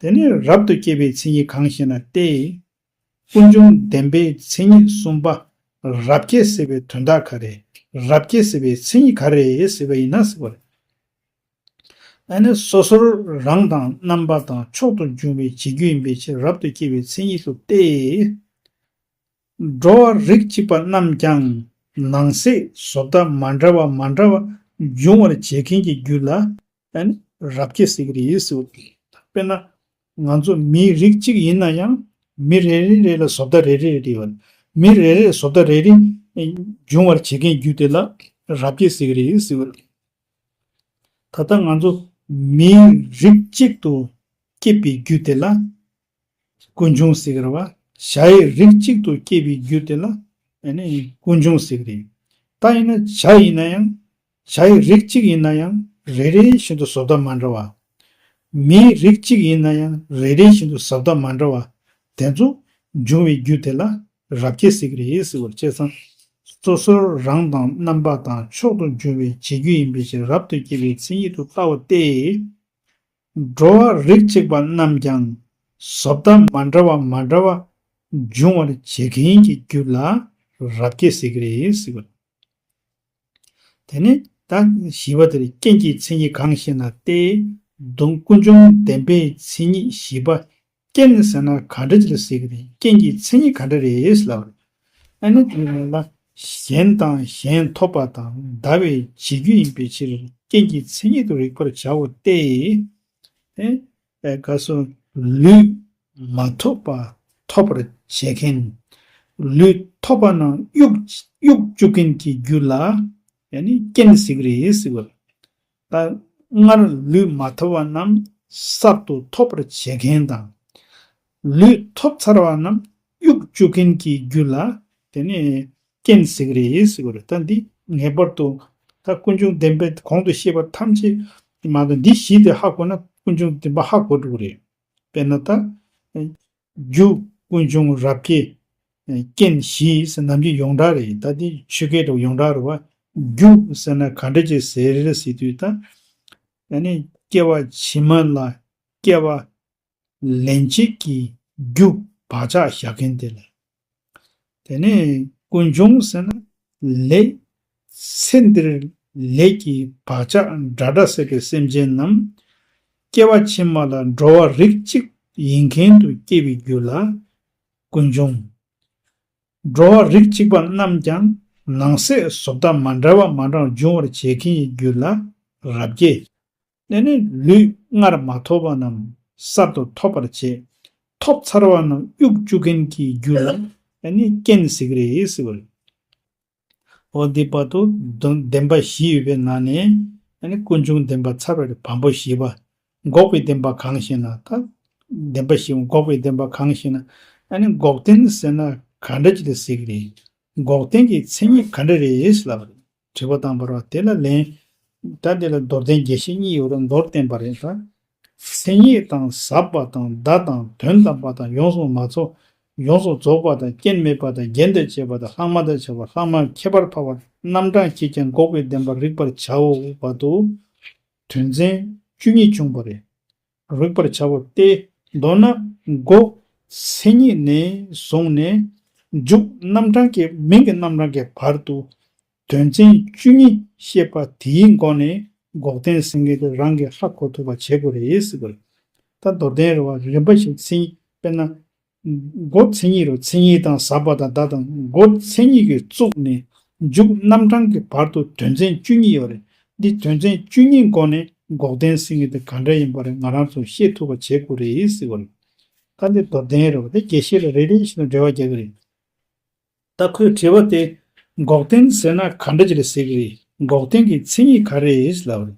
དེ་ནས་རབ་ཏུ་སྐྱེས་པའི་མཚན་ཉིད་གང་ཞེ་ན་སྟེ། ཀུན་འབྱུང་བདེན་པའི་མཚན་ཉིད་གསུམ་པ། རབ་སྐྱེས་ཟེར་བའི་དོན་དག་ག་རེ། རབ་སྐྱེས་ཟེར་བའི་མཚན་ཉིད་ག་རེ་ཟེར་བ་ཡིན་ན་ཟེར་བ་རེད། ཨ་ནི་སོ་སོར་རང་དང་རྣམ་པ་དང་མཆོག་ཏུ་འབྱུང་བའི་བྱེད་རྒྱུ་ཡིན་པའི་ཕྱིར་རབ་ཏུ་སྐྱེས་པའི་མཚན་ཉིད་དུ་སྟེ། འགྲོ་བ་རིགས་གཅིག་པ་རྣམས་ཀྱང་ནང་གསེས་བཟོ་ལྟ་མ་འདྲ་བ་མ་འདྲ་བ་འབྱུང་བར་བྱེད་མཁན་གྱི་རྒྱུ་ལ་ཨ་ནི་རབ་སྐྱེས་ཟེར་གྱི་རེད་ཟེར་བ་རེད། དཔེར་ན་ང་ཚོ་མི་རིགས་གཅིག་ཡིན་ན་ཡང་མི་རེ་རེ་རེ་ལ་བཟོ་ལྟ་རེ་རེ་རེ་ཡོད། མི་རེ་རེ་བཟོ་ལྟ་རེ་རེ་འབྱུང་བར་བྱེད་མཁན་རྒྱུ་དེ་ལ་རབ་སྐྱེས་ཟེར་གྱི་རེད་ཟེར་བ་རེད། ད་ལྟ་ང་ཚོ་མིའི་རིགས་གཅིག་ཏུ་སྐྱེས་པའི་རྒྱུ་དེ་ལ་ཀུན་འབྱུང་ཟེར་གྱི་རེད་བ། བྱ་ཡི་རིགས་གཅིག་ཏུ་སྐྱེས་པའི་རྒྱུ་དེ་ལ་ཨ་ནི་ཀུན་འབྱུང་ཟེར་གྱི་རེད། ད་ཡིན་ན་བྱ་ཡིན་ན་ཡང་བྱ་ཡི་རིགས་གཅིག་ཡིན་ན་ཡང་རེ་རེ་བཞིན་དུ་བཟོ་ལྟ་མ་འདྲ་བ། མིའི་རིགས་གཅིག་ཡིན་ན་ཡང་རེ་རེ་བཞིན་དུ་བཟོ་ལྟ་མ་འདྲ་བ། དེ་ཚོ་འབྱུང་བའི་རྒྱུ་དེ་ལ་རབ་སྐྱེས་ཟེར་གྱི་རེད་ཟེར་བ་རེད། བྱས་ཙང་སོ་སོར་རང་དང་རྣམ་པ་དང་མཆོག་ཏུ་འབྱུང་བའི་བྱེད་རྒྱུ་ཡིན་པའི་ཕྱིར་རབ་ཏུ་སྐྱེས་པའི་མཚན་ཉིད་དུ་ལྟའོ་སྟེ། འགྲོ་བ་རིགས་གཅིག་པ་རྣམས་ཀྱང་བཟོ་ལྟ་མ་འདྲ་བ་མ་འདྲ་བ་འབྱུང་བར་བྱེད་མཁན་གྱི་རྒྱུ་ལ་རབ་སྐྱེས་ཟེར་གྱི་རེད་ཟེར་བ། དེ་ནས་ད་བཞི་པ་དེ་རེད། རྐྱེན་གྱི་མཚན་ཉིད་གང་ཞེ་ན་སྟེ། སྡོམ་ཀུན་འབྱུང་བདེན་པའི་མཚན་ཉིད་བཞི་པ། རྐྱེན་ཟེར་ན་ག་འདྲ་ཅིག་ལ་ཟེར་གྱི་རེད། རྐྱེན་གྱི་མཚན་ཉིད་ག་འདྲ་རེད་ལབ་རེད། ཨ་ནི་དེ་ལ་གཞན་དང་གཞན་ཐོབ་པ་དང་བདག་པའི་བྱེད་རྒྱུ་ཡིན་པའི་ཕྱིར་རྐྱེན་གྱི་མཚན་ཉིད་དུ་རིག་པར་བྱའོ་སྟེ། ཨེ་ཨེ་ག་སོ་ལུས་མ་ཐོབ་པ་ཐོབ་པར་བྱེད་མཁན། ལུས་ཐོབ་པ་ན་གཡུག་གཡུག་བཅུག་མཁན་གྱི་རྒྱུ་ལ་ཡང་ནི་རྐྱེན་ཟེར་གྱི་རེད་ཟེར་བ། ད་སྔར་ལུས་མ་ཐོབ་པ་རྣམས་གསར་དུ་ཐོབ་པར་བྱེད་མཁན་དང་། ལུས་ཐོབ་ཚར་བ་རྣམས་གཡུག་བཅུག་མཁན་གྱི་རྒྱུ་ལ་དེ་ནི་རྐྱེན་ཟེར་གྱི་རེད་ཟེར་བ་རེད། ད་འདི་ངེས་པར་དུ་ད་ཀུན་འབྱུང་བདེན་པའི་གོང་དུ་བཤད་པ་ཐམས་ཅད་མ་གཏོགས་འདི་བཞི་དེ་ཧ་གོ་ན་ཀུན་འབྱུང་བདེན་པ་ཧ་གོ་འགྲོ་གི་རེད། དཔེར་ན་ད། རྒྱུ་ཀུན་འབྱུང་རབ་སྐྱེས། རྐྱེན་བཞི་ཟེར་ནམ་རྒྱུན་ཡོངས་གྲགས་རེད། ད་འདི་ཆོས་སྐད་དུ་ཡོངས་གྲགས་རེད་བ། རྒྱུ་ཟེར་ན་ག་འདྲ་ཅིག་ཟེར་ཟེར་དུས་ད། ཨ་ནི་སྐྱེ་བ་ཕྱི་མ་ལ་སྐྱེ་བ་ལེན་བྱེད་ཀྱི་རྒྱུ་བག་ཆགས་བཞག་མཁན་དེ་ལ། དེ་ནས་ཀུན་འབྱུང་ཟེར་ན་ ལས། ཚེ་འདིར་ལས་ཀྱི་བག་ཆགས་འདྲ་འདྲ་སད་པའི་སེམས་ཅན་རྣམས། སྐྱེ་བ་ཕྱི་མ་ལ་འགྲོ་བ་རིགས་གཅིག་ཡིན་མཁན་དུ་སྐྱེ་བའི་རྒྱུ་ལ་ཀུན་འབྱུང་། འགྲོ་བ་རིགས་གཅིག་པ་རྣམས་ཀྱང་ནང་གསེས་བཟོ་ལྟ་མ་འདྲ་བ་མ་འདྲ་བ་འབྱུང་བར་བྱེད་མཁན་གྱི་རྒྱུ་ལ་རབ་དགེ། ཨ་ནི་ལུས་སྔར་མ་ཐོབ་པ་རྣམས་གསར་དུ་ཐོབ་པར་བྱེད། ཐོབ་ཚར་བ་རྣམས་གཡུག་བཅུག་མཁན་གྱི་རྒྱུ་ལ་ཨ་ནི་རྐྱེན་ཟེར་གྱི་རེད་ཟེར་བ་རེད། འོ་འདི་བར་དུ་བདེན་པ་བཞི་ཡོད་པའི་ནང་ནས་ཨ་ནི་ཀུན་འབྱུང་བདེན་པ་ཚར་བ་རེད། བམ་པོ་བཞི་པ། འགོག་པའི་བདེན་པ་གང་ཞེ་ན། ད་བདེན་པ་བཞི་འགོག་པའི་བདེན་པ་གང་ཞེ་ན། ཨ་ནི་འགོག་བདེན་ཟེར་ན་ག་འདྲ་ཅིག་ལ་ཟེར་གྱི་རེད། འགོག་བདེན་གྱི་མཚན་ཉིད་ག་འདྲ་རེད་ལབ་པ་རེད། དྲི་བ་བཏང་བ་རེད་བ། དེ་ལ་ལན། ད་དེ་ལ་མདོར་བསྟན་རྒྱས་བཤད་གཉིས་ཡོད་རེད། མདོར་བསྟན་པ་རེད་ད། མཚན་ཉིད་དང་ཟབ་པ་དང་བརྡ་དང་དོན་དམ་པ་དང་ཡོངས་སུ་མ་རྫོགས། ཡོངས་སུ་རྫོགས་པ་དང་རྐྱེན་མེད་པ་དང་རྒྱན་དང་བཅས་པ་དང་ལྷག་མ་དང་བཅས་པ། ལྷག་མ་ཁྱད་པར་འཕགས་པ་རྣམ་གྲངས་ཀྱིས་ཀྱང་འགོག་པའི་བདེན་པ་རིག་པར་བྱའོ། བར་དུ་དོན་ཚན་བཅུ་གཉིས་བྱུང་བ་རེད། རིག་པར་བྱའོ་སྟེ། མདོར་ན་འགོག་མཚན་ཉིད་ནས་བཟུང་ནས་འཇུག་རྣམ་གྲངས་ཀྱི་མིང་གི་རྣམ་གྲངས་ཀྱི་བར་དུ་དོན་ཚན་བཅུ་གཉིས་བཤད་པ་དེའི་སྒོ་ནས་འགོག་བདེན་ཟེར་མཁན་དེ་རང་གིས་ཧ་གོ་ཐུབ་པ་བྱེད་དགོས་རེད་ཟེར་དགོས་རེད། ད་མདོར་བསྟན་རེད་བ། རིམ་པ་བཞིན་མཚན་ཉིད་དཔེར་ན། འགོག་མཚན་ཉིད་རེད། མཚན་ཉིད་དང་ཟབ་པ་དང་བརྡ་དང་འགོག་མཚན་ཉིད་ཀྱིས་བཙུགས་ནས་འཇུག་རྣམ་གྲངས་ཀྱི་བར་དུ་དོན་ཚན་བཅུ་གཉིས་ཡོད་རེད། འདི་དོན་ཚན་བཅུ་གཉིས་སྒོ་ནས་འགོག་བདེན་ཟེར་མཁན་དེ་ག་འདྲ་ཡིན་པ་རེད་ང་རང་ཚོས་ཤེས་ཐུབ་པ་བྱེད་དགོས་རེད་ཟེར་བ་རེད། ད་འདི་མདོར་བསྟན་རེད་བ། དེ་རྒྱས་བཤད་ལ་རེ་རེ་བཞིན་དུ་འགྲེལ་བ་རྒྱག་གི་རེད། ད་ཁོས་དྲི་བ་དེ། འགོག་བདེན་ཟེར་ན་ག་འདྲ་ཅིག་ལ་ཟེར་གི་རེད། འགོག་བདེན་གྱི་མཚན་ཉིད་ག་རེ་རེད་ལབ་པ་རེད།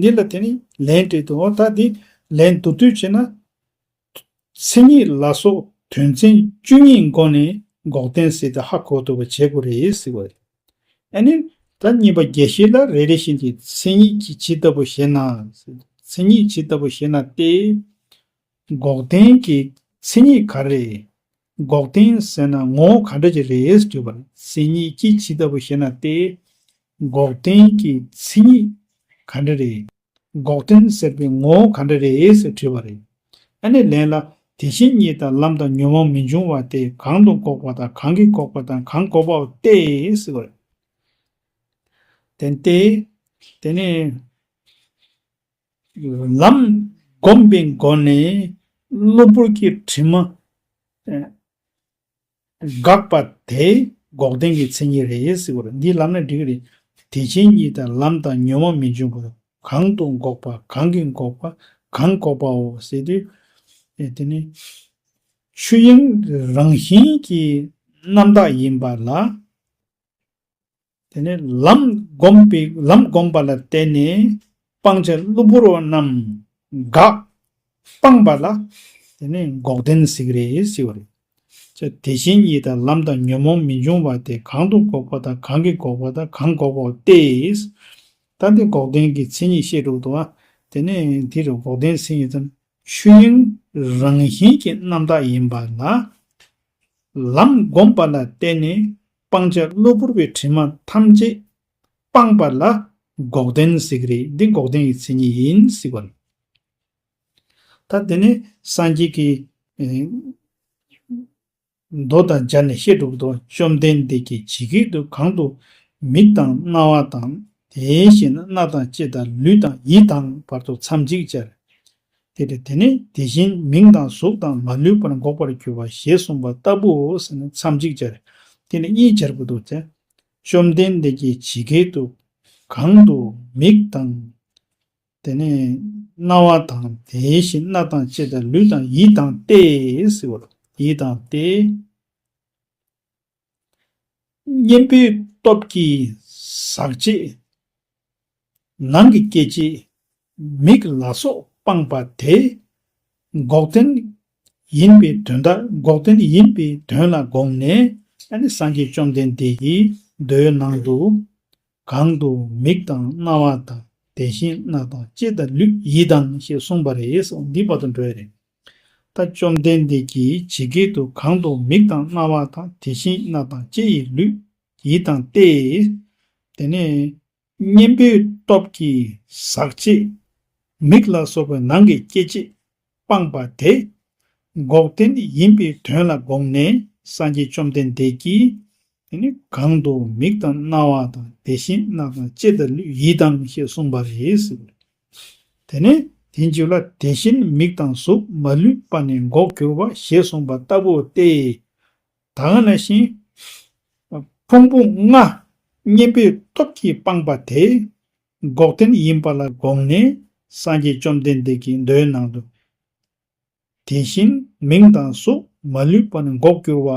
འདི་ལ་དེ་ནི་ལན་སྤྲད་དུས། འོ་ད་འདི་ལན་མདོར་བསྡུས་བྱས་ན། མཚན་ཉིད་ལ་སོགས་དོན་ཚན་བཅུ་གཉིས་སྒོ་ནས་འགོག་བདེན་ཟེར་ཏེ་ཧ་གོ་ཐུབ་པ་བྱེད་དགོས་རེད་ཟེར་བ་རེད། ཨ་ནི། ད་གཉིས་པ་རྒྱས་བཤད་ལ་རེ་རེ་བཞིན་གྱི་མཚན་ཉིད་ཀྱིས་ཇི་ལྟ་བུ་ཞེ་ན། མཚན་ཉིད་ཇི་ལྟ་བུ་ཞེ་ན་སྟེ། འགོག་བདེན་གྱི་མཚན་ཉིད་ག་རེ། འགོག་བདེན་ཟེར་ན་ངོ་བོ་ག་འདྲ་ཅིག་རེད་དྲིས་པར། མཚན་ཉིད་ཀྱིས་ཇི་ལྟ་བུ་ཞེ་ན་སྟེ། འགོག་བདེན་གྱི་མཚན་ཉིད་ག་འདྲ་རེད། འགོག་བདེན་ཟེར་བའི་ངོ་བོ་ག་འདྲ་རེད་ཟེར་དྲིས་པ་རེད། ཨ་ནི་ལན་ལ། དེ་བཞིན་ཉིད་དང་ལམ་དང་ཉོན་མོངས་མི་འབྱུང་བ་སྟེ། གང་དུ་འགོག་པ་དང་གང་གིས་འགོག་པ་དང་གང་འགོག་པའོ་སྟེ་ཟེར་བ་རེད། དེ་སྟེ། དེ་ནས། ལམ་བསྒོམས་པའི་སྒོ་ནས་གློ་བུར་གྱི་དྲི་མ། འགགས་པ་དེ་འགོག་བདེན་གྱི་མཚན་ཉིད་རེད་ཟེར་བ་རེད། འདི་ལབ་ན་འགྲིག་གི་རེད། དེ་བཞིན་ཉིད་དང་ལམ་དང་ཉོན་མོངས་མི་འབྱུང་བ། གང་དུ་འགོག་པ་གང་གིས་འགོག་པ་གང་འགོག་པའོ་ཟེར་དུས། དེ་ནི་ཆོས་དབྱིངས་རང་བཞིན་གྱི་རྣམ་དག་ཡིན་པ་ལ། དེ་ནས་ལམ་བསྒོམས་པའི་ལམ་བསྒོམས་པ་ལ་བརྟེན་ནས་སྤང་བྱ་གློ་བུར་བ་རྣམས་འགག་སྤངས་པ་ལ་དེ་ནས་འགོག་བདེན་ཟེར་གྱི་རེད་ཟེར་བ་རེད། ཅེས་དེ་བཞིན་ཉིད་དང་ལམ་དང་ཉོན་མོངས་མི་འབྱུང་བ་སྟེ། གང་དུ་འགོག་པ་དང་གང་གིས་འགོག་པ་དང་གང་འགོག་པའོ་སྟེ། ད་འདི་འགོག་བདེན་གྱི་མཚན་ཉིད་བཤད་འགྲོ་འདུག་ཨ། དེ་ནས་འདི་རུ་འགོག་བདེན་མཚན་ཉིད་དང་ཆོས་དབྱིངས་རང་བཞིན་གྱི་རྣམ་དག་ཡིན་པ་ལ། ལམ་བསྒོམས་པ་ལ་བརྟེན་ནས་སྤང་བྱ་གློ་བུར་བའི་དྲི་མ་ཐམས་ཅད་སྤངས་པ་ལ་འགོག་བདེན་ཟེར་གྱི་རེད། འདི་འགོག་བདེན་གྱི་མཚན་ཉིད་ཡིན་ཟེར་བ་རེད། ད་དེ་ནས་སངས་རྒྱས་ཀྱིས་མདོ་དང་སྦྱར་ནས་བཤད་འགྲོ་གི་འདུག་བཅོམ་ལྡན་འདས་ཀྱིས་ཇི་སྐད་དུ་གང་དུ་མིག་དང་རྣ་བ་དང་། དེ་བཞིན་སྣ་དང་ལྕེ་དང་ལུས་དང་ཡིད་དང་བར་དུ་མཚམས་གཅིག་སྦྱར། དེ་ལས་དེ་ནི་དེ་བཞིན་མིང་དང་གཟུགས་དང་མ་ལུས་པར་འགོག་པར་གྱུར་པ་ཞེས་གསུངས་པ་ལྟ་བུའོ་ཟེར་ནས་མཚམས་གཅིག་སྦྱར། དེ་ནི་གཉིས་སྦྱར་དགོས་འདུག་ཅེ། བཅོམ་ལྡན་འདས་ཀྱིས་ཇི་སྐད་དུ་གང་དུ་མིག་དང་། དེ་ནས་རྣ་བ་དང་དེ་བཞིན་སྣ་དང་ལྕེ་དང་ལུས་དང་ཡིད་དང་སྟེ་ཟེར་བ་ཡིད་དང་སྟེ། གཉེན་པོའི་སྟོབས་ཀྱིས་ཟག་བཅས་ནང་གི་སྐྱེ་མཆེད་མིག་ལ་སོགས་སྤངས་པ་དེ་འགོག་བདེན་ཡིན་པའི་དོན་དག་འགོག་བདེན་ཡིན་པའི་དོན་ལ་དགོངས་ནས་ཨ་ནི་སངས་རྒྱས་བཅོམ་ལྡན་འདས་ཀྱིས་མདོའི་ནང་དུ། གང་དུ་མིག་དང་རྣ་བ་དང་དེ་བཞིན་སྣ་དང་ལྕེ་དང་ལུས་ཡིད་དང་ཞེས་གསུངས་པ་རེད། འདི་བར་དུ་འགྲོ་ཡ་རེད། ད་བཅོམ་ལྡན་འདས་ཀྱིས་ཇི་སྐད་དུ་གང་དུ་མིག་དང་རྣ་བ་དང་དེ་བཞིན་སྣ་དང་ལྕེ་ཡི་ལུས་ཡིད་དང་སྟེ། དེ་ནས་གཉེན་པོའི་སྟོབས་ཀྱིས་ཟག་བཅས་མིག་ལ་སོགས་པའི་ནང་གི་སྐྱེ་མཆེད་སྤངས་པ་དེ་འགོག་བདེན་ཡིན་པའི་དོན་ལ་དགོངས་ནས་སངས་རྒྱས་བཅོམ་ལྡན་འདས་ཀྱིས། ནི་གང་དུ་མིག་དང་རྣ་བ་དང་། དེ་བཞིན་རྣ་དང་ལྕེ་དང་ལུས་ཡིད་དང་ཞེས་གསུངས་པ་རེད་ཟེར། དེ་ནས་དེའི་མཇུག་ལ་དེ་བཞིན་མིག་དང་གཟུགས་མ་ལུས་པ་ནི་འགོག་གྱུར་པ་ཞེས་གསུངས་པ་ལྟ་བུ་སྟེ། ད་ག་ནང་བཞིན་ཕུང་པོ་ལྔ་གཉེན་པོའི་སྟོབས་ཀྱིས་སྤངས་པ་དེ་འགོག་བདེན་ཡིན་པ་ལ་དགོངས་ནས་སངས་རྒྱས་བཅོམ་ལྡན་འདས་ཀྱིས་མདོའི་ནང་དུ། དེ་བཞིན་མིག་དང་གཟུགས་མ་ལུས་པ་ནི་འགོག་གྱུར་པ་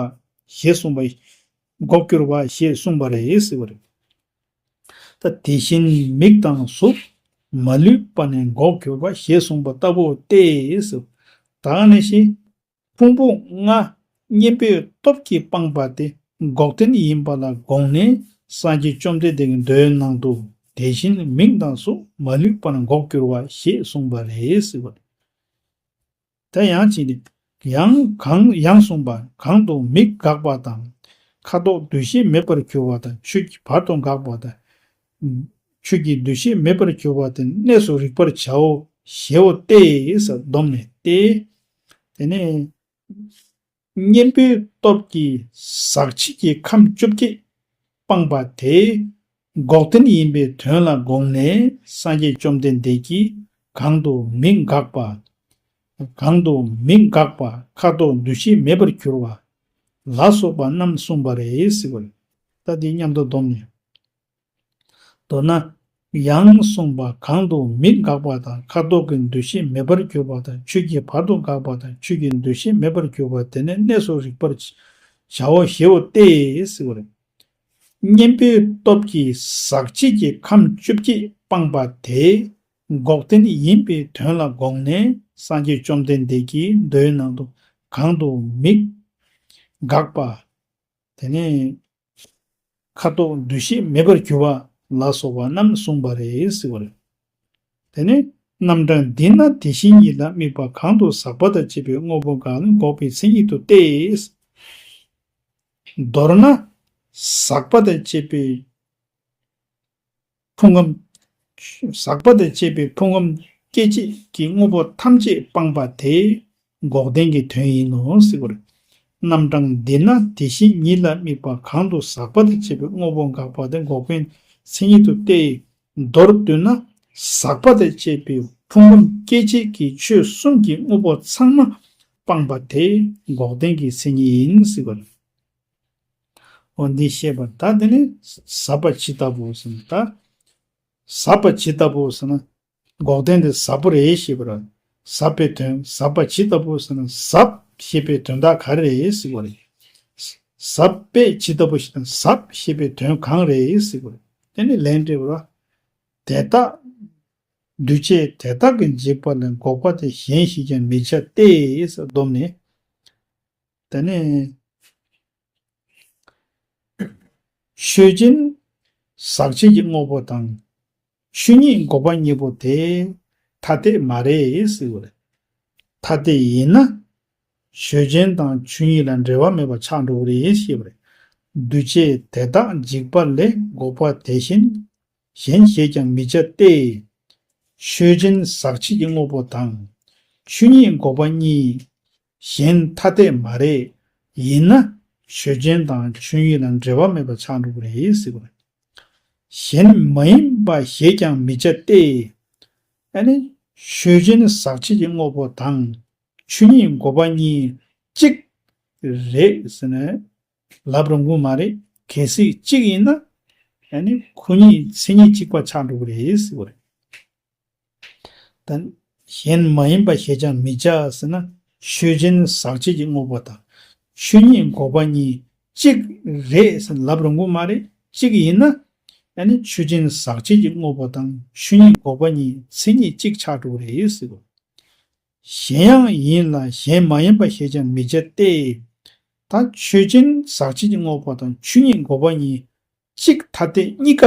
ཞེས་གསུངས་པ། འགོག་གྱུར་པ་ཞེས་གསུངས་པ་རེད་ཟེར་བ་རེད། ད་དེ་བཞིན་མིག་དང་གཟུགས་མ་ལུས་པ་ནི་འགོག་གྱུར་པ་ཞེས་གསུངས་པ་ལྟ་བུ་སྟེ་ཟེར། ད་ག་ནང་བཞིན་ཕུང་པོ་ལྔ་གཉེན་པོའི་སྟོབས་ཀྱིས་སྤངས་པ་དེ་འགོག་བདེན་ཡིན་པ་ལ་དགོངས་ནས་སངས་རྒྱས་བཅོམ་ལྡན་འདས་ཀྱི་མདོའི་ནང་དུ། དེ་བཞིན་མིག་དང་གཟུགས་མ་ལུས་པ་ནི་འགོག་གྱུར་པ་ཞེས་གསུངས་པ་རེད་ཟེར་བ་རེད། དེ་ཡང་ཅི་སྟེ། ཡང་གང་ཡང་གསུངས་པ། གང་དུ་མིག་འགགས་པ་དང་། ཁ་དོག་འདུ་ཤེས་མེད་པར་གྱུར་པ་དང་། ཆོས་ཀྱི་བར་དུ་འགགས་པ་དང་། ཆོས་ཀྱི་འདུ་ཤེས་མེད་པར་གྱུར་པ་དེ་གནས་སུ་རིག་པར་བྱའོ་ཞེའོ་སྟེ་ཟེར། སྡོམ་ནས་ཏེ། དེ་ནས་གཉེན་པོའི་སྟོབས་ཀྱིས་ཟག་བཅས་ཀྱི་ཁམས་བཅོ་བརྒྱད་སྤངས་པ་དེ་འགོག་བདེན་ཡིན་པའི་དོན་ལ་དགོངས་ནས་སངས་རྒྱས་བཅོམ་ལྡན་འདས་ཀྱིས་གང་དུ་མིག་འགགས་པ། གང་དུ་མིག་འགགས་པ། ཁ་དོག་འདུ་ཤེས་མེད་པར་གྱུར་པ་ལ་སོགས་པ་རྣམས་གསུངས་པ་རེད་ཟེར་བ་རེད། ད་འདི་མཉམ་དུ་སྡོམ་ནས། མདོར་ན། ཡང་གསུངས་པ། གང་དུ་མིག་འགགས་པ་དང་། ཁ་དོག་གི་འདུ་ཤེས་མེད་པར་གྱུར་པ་དང་། ཆོས་ཀྱི་བར་དུ་འགགས་པ་དང་། ཆོས་ཀྱི་འདུ་ཤེས་མེད་པར་གྱུར་པ་དེ་ནི་གནས་སུ་རིག་པར་བྱའོ་ཞེའོ་སྟེ་ཟེར་བ་རེད། གཉེན་པོའི་སྟོབས་ཀྱིས་ཟག་བཅས་ཀྱི་ཁམས་བཅོ་བརྒྱད་སྤངས་པ་དེ་འགོག་བདེན་ཡིན་པའི་དོན་ལ་དགོངས་ནས་སངས་རྒྱས་བཅོམ་ལྡན་འདས་ཀྱིས་མདོའི་ནང་དུ་གང་དུ་མིག་འགགས་པ། དེ་ནས་ཁ་དོག་འདུ་ཤེས་མེད་པར་གྱུར་པ་ལ་སོགས་པ་རྣམས་གསུངས་པ་རེད་ཟེར་བ་རེད། དེ་ནས་རྣམ་གྲངས་འདི་ན་དེ་བཞིན་ཉིད་ལ་དམིགས་པ་གང་དུ་ཟག་པ་དང་བཅས་པའི་དངོས་པོ་འགགས་ནས་འགོག་པའི་མཚན་ཉིད་དུ་སྟེ། མདོར་ན་ཟག་པ་དང་བཅས་པའི་ཕུང་ཁམས། ཟག་པ་དང་བཅས་པའི་ཕུང་ཁམས་སྐྱེ་མཆེད་ཀྱི་དངོས་པོ་ཐམས་ཅད་སྤངས་པ་དེ་འགོག་བདེན་གྱི་དོན་ཡིན་ནོ་ཟེར་བ་རེད། རྣམ་གྲངས་འདི་ན་དེ་བཞིན་ཉིད་ལ་དམིགས་པ་གང་དུ་ཟག་པ་དང་བཅས་པའི་དངོས་པོ་འགགས་པ་དེ་འགོག་པའི་མཚན་ཉིད་དུ་སྟེ། མདོར་བསྡུ་ན་ཟག་པ་དང་བཅས་པའི་ཕུང་ཁམས་སྐྱེ་མཆེད་ཀྱི་ཆོས་གསུམ་གྱི་དངོས་པོ་ཚང་མ་སྤངས་པ་དེ་འགོག་བདེན་གྱི་མཚན་ཉིད་ཡིན་ཟེར་བ་རེད། འོ་འདི་ཤེས་པ། ད་དེ་ནི་ཟབ་པ་ཇི་ལྟ་བུ་ཟེར་ན། ད་ཟབ་པ་ཇི་ལྟ་བུ་ཟེར་ན། འགོག་བདེན་དེ་ཟབ་པོ་རེད་ཞེས་པར། ཟབ་པའི་དོན། ཟབ་པ་ཇི་ལྟ་བུ་ཟེར་ན། ཟབ་ཞེས་པའི་དོན་དག་ག་རེ་རེད་ཟེར་བ་རེད། ཟབ་པས་ཇི་ལྟ་བུ་ཞེ་ན། ཟབ་ཞེས་པའི་དོན་གང་རེད་ཟེར་བ་རེད། དེ་ནི་ལན་སྤྲད་པར། དེ་དག་འདུས་བྱས་དེ་དག་གི་འཇིག་པ་ལས་འགོག་པ་དེ་གཞན་ཞིག་ཀྱང་མི་བྱ་སྟེ། སྡོམ་ནས། དེ་ནས་ཆོས་ཅན་ཟག་བཅས་ཀྱི་དངོས་པོ་དང་། ཆོས་ཉིད་འགོག་པ་གཉིས་པོ་དེ་ཐ་དད་མ་རེད་ཟེར་བ་རེད། ཐ་དད་ཡིན་ན་ཆོས་ཅན་དང་ཆོས་ཉིད་ལ་འབྲེལ་བ་མེད་པ་ཆགས་འགྲོ་གི་རེད་ཞེས་པ་རེད། འདུས་བྱས་དེ་དག་འཇིག་པ་ལས་འགོག་པ་དེ་བཞིན་གཞན་ཞིག་ཀྱང་མི་བྱ་སྟེ། ཆོས་ཅན་ཟག་བཅས་ཀྱི་དངོས་པོ་དང་། ཆོས་ཉིད་འགོག་པ་གཉིས་གཞན་ཐ་དད་མ་རེད། ཡིན་ན་ཆོས་ཅན་དང་ཆོས་ཉིད་ལ་འབྲེལ་བ་མེད་པ་ཆགས་འགྲོ་གི་རེད་ཟེར་བ་རེད། གཞན་མ་ཡིན་པ་ཞེས་ཀྱང་མི་བྱ་སྟེ། ཨ་ནི་ཆོས་ཅན་ཟག་བཅས་ཀྱི་དངོས་པོ་དང་ཆོས་ཉིད་འགོག་པ་གཉིས་གཅིག་རེད་ཟེར་ནས་ལབ་རུང་གི་མ་རེད། གལ་སྲིད་གཅིག་ཡིན་ན་ཨ་ནི་ཁོ་གཉིས་མཚན་ཉིད་གཅིག་པ་ཆགས་འགྲོ་གི་རེད་ཟེར་བ་རེད། ད་གཞན་མ་ཡིན་པ་ཞེས་ཀྱང་མི་བྱ་ཟེར་ན། ཆོས་ཅན་ཟག་བཅས་ཀྱི་དངོས་པོ་དང་ཆོས་ཉིད་འགོག་པ་གཉིས་གཅིག་རེད་ཟེར་ལབ་རུང་གི་མ་རེད། གཅིག་ཡིན་ན་ཨ་ནི་ཆོས་ཅན་ཟག་བཅས་ཀྱི་དངོས་པོ་དང་ཆོས་ཉིད་འགོག་པ་གཉིས་མཚན་ཉིད་གཅིག་ཆགས་འགྲོ་གི་རེད་ཟེར་གོ། གཞན་ཡང་ཡིན་ལ་གཞན་མ་ཡིན་པ་ཞེས་ཀྱང་མི་བྱ་སྟེ། ད་ཆོས་ཅན་ཟག་བཅས་ཀྱི་དངོས་པོ་དང་ཆོས་ཉིད་འགོག་པ་གཉིས་གཅིག་ཐ་དད་གཉིས་ཀ་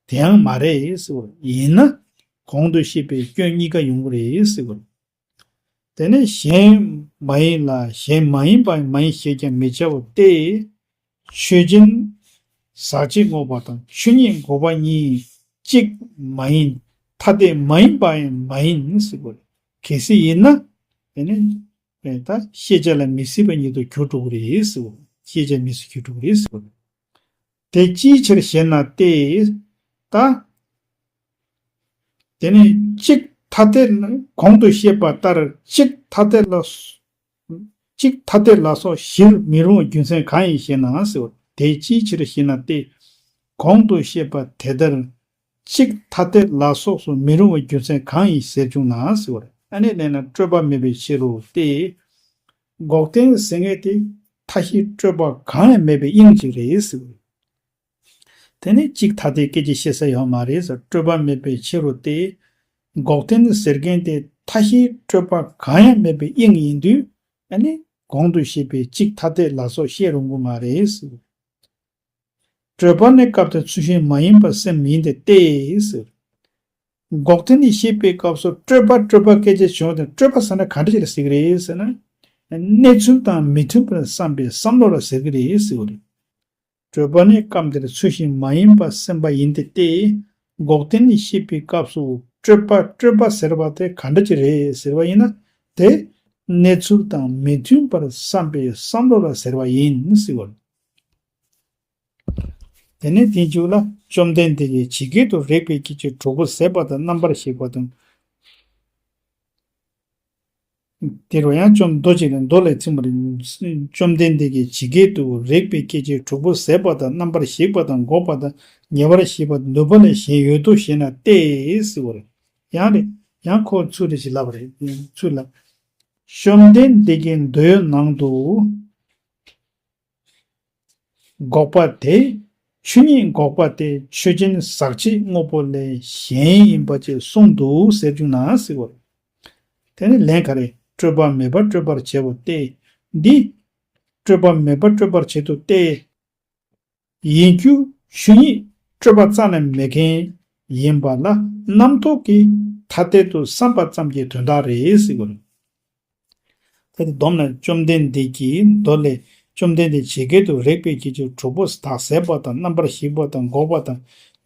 དེ་ཡང་མ་རེད་ཟེར་བ། ཡིན་ན་གོང་དུ་བཤད་པའི་སྐྱོན་གཉིས་ཀ་ཡོང་གི་རེད་ཟེར་བ། དེ་ནས་གཞན་མ་ཡིན་ལ་གཞན་མ་ཡིན་པ་མ་ཡིན་ཞེས་ཀྱང་མི་བྱའོ་སྟེ། ཆོས་ཅན་ཟག་བཅས་དངོས་པོ་དང་ཆོས་ཉིད་འགོག་པ་གཉིས་གཅིག་མ་ཡིན། ཐ་དད་མ་ཡིན་པ་ཡང་མ་ཡིན་ཟེར་བ། གལ་སྲིད་ཡིན་ན་དེ་ནི་ད་ཤེས་བྱ་ལ་མི་སྲིད་པ་ཉིད་དུ་གྱུར་འགྲོ་གི་རེད་ཟེར་བ། ཤེས་བྱ་མིང་གསལ་འགྱུར་འགྲུབ་རེད་ཟེར་བ་རེད། དེ་ཅིའི་ཕྱིར་ཞེ་ན་སྟེ། ད། དེ་ནས་གཅིག་ཐ་དད་ལ་གོང་དུ་བཤད་པ་ལྟར་གཅིག་ཐ་དད་ལ། གཅིག་ཐ་དད་ལ་སོགས་བཞིར་མི་རུང་བའི་རྒྱུ་མཚན་གང་ཡིན་ཞེ་ན་ཟེར་བ། དེ་ཅིའི་ཕྱིར་ཞེ་ན་སྟེ། གོང་དུ་བཤད་པ་དེ་ལྟར་གཅིག་ཐ་དད་ལ་སོགས་སུ་མི་རུང་བའི་རྒྱུ་མཚན་གང་ཡིན་ཟེར་བྱུང་ན་ཟེར་བ་རེད། ཨ་ནི་ལན་ལ་སྤྲོས་པ་མེད་པའི་ཕྱིར་རོ་སྟེ། འགོག་བདེན་ཟེར་མཁན་དེ་མཐའ་བཞིའི་སྤྲོས་པ་གང་ཡང་མེད་པའི་དབྱིངས་གཅིག་རེད་ཟེར་བ་རེད། དེ་ནི་གཅིག་ཐ་དད་སྐད་ཅིག་བཤད་ས་ཡོད་མ་རེད་ཟེར། སྤྲོས་པ་མེད་པའི་ཕྱིར་རོ་སྟེ། འགོག་བདེན་ཟེར་མཁན་དེ་མཐའ་བཞིའི་སྤྲོས་པ་གང་ཡང་མེད་པའི་དབྱིངས་ཡིན་དུས། ཨ་ནི་གོང་དུ་བཤད་པའི་གཅིག་ཐ་དད་ལ་སོགས་བཤད་རུང་གི་མ་རེད་ཟེར། སྤྲོས་པ་ནི་སྐབས་དེར་ཚུལ་བཞིན་མ་ཡིན་པར་སེམས་ཡིན་ཏེ་སྟེ་ཟེར། འགོག་བདེན་ནི་བཤད་པའི་སྐབས་སུ་སྤྲོས་པ་སྤྲོས་པ་སྐད་ཅིག་བྱུང་བ་དང་། སྤྲོས་པ་ཟེར་ན་ག་འདྲ་ཞིག་ལ་ཟེར་གི་རེད་ཟེར་ན། གནས་ཚུལ་དང་མི་མཐུན་པར་བསམ་པའི་བསམ་བློ་ལ་ཟེར་གི་རེད་ཟེར་བ་རེད། སྤྲོས་པ་ནི་སྐབས་འདིར་ཚུལ་བཞིན་མ་ཡིན་པར་སེམས་པ་ཡིན་ཏེ་སྟེ། འགོག་བདེན་ནི་བཤད་པའི་སྐབས་སུ་སྤྲོས་པ་སྤྲོས་པ་ཟེར་བ་དེ་ག་འདྲ་ཅིག་རེད་ཟེར་བ་ཡིན་ན། དེ་གནས་ཚུལ་དང་མི་མཐུན་པར་བསམ་པའི་བསམ་བློ་ལ་ཟེར་བ་ཡིན་ཟེར་བ་རེད། དེ་ནས་དེའི་མཇུག་ལ་བཅོམ་ལྡན་འདས་ཀྱིས་ཇི་སྐད་དུ་རེག་པའི་སྐད་ཅིག་དྲུག་པོ་ཟད་པ་དང་རྣམ་པར་ཤེས་པ་དང་། དེ་རུ་ཡང་བཅོམ་མདོ་གཅིག་ལས་མདོ་ལས་ཚིག་མ་རེད། བཅོམ་ལྡན་འདས་ཀྱིས་ཇི་སྐད་དུ་རེག་པའི་སྐད་ཅིག་དྲུག་པོ་ཟད་པ་དང་རྣམ་པར་ཞིག་པ་དང་འགོག་པ་དང་ཉེ་བར་ཞིག་པ་དང་ནུབ་པ་ལས་གཞན་ཡོད་དོ་ཞེ་ན་སྟེ་ཟེར་བ་རེད། ཡང་རེད། ཡང་ཁོ་ཚུར་རེ་ཞིག་ལབ་པ་རེད། ཚུར་ལབ། བཅོམ་ལྡན་འདས་ཀྱིས་མདོའི་ནང་དུ། འགོག་པ་དེ། ཆོས་ཉིད་འགོག་པ་དེ་ཆོས་ཅན་ཟག་བཅས་དངོས་པོ་ལས་གཞན་ཡིན་པ་ཅིག་གསུངས་འདུག་ཟེར་བྱུང་ན་ཟེར་བ་རེད། དེ་ནི་ལན་ག་རེ། སྤྲོས་པ་མེད་པ་སྤྲོས་པར་བྱེད་པ་སྟེ། འདི་སྤྲོས་པ་མེད་པ་སྤྲོས་པར་བྱེད་དོ་སྟེ། ཡིན་རྒྱུ་ཆོས་ཉིད་སྤྲོས་པ་རྩ་ནས་མེད་མཁན་ཡིན་པ་ལ་རྣམ་རྟོག་གིས་ཐ་དད་དུ་བསམ་པ་ཙམ་གྱི་དོན་དག་རེད་ཟེར་བ་རེད། ད་དེ་སྡོམ་ན་བཅོམ་ལྡན་འདས་ཀྱིས་མདོ་ལས། བཅོམ་ལྡན་འདས་ཇི་སྐད་དུ་རེག་པའི་སྐད་ཅིག་དྲུག་པོ་དག་ཟད་པ་དང་རྣམ་པར་ཞིག་པ་དང་འགོག་པ་དང་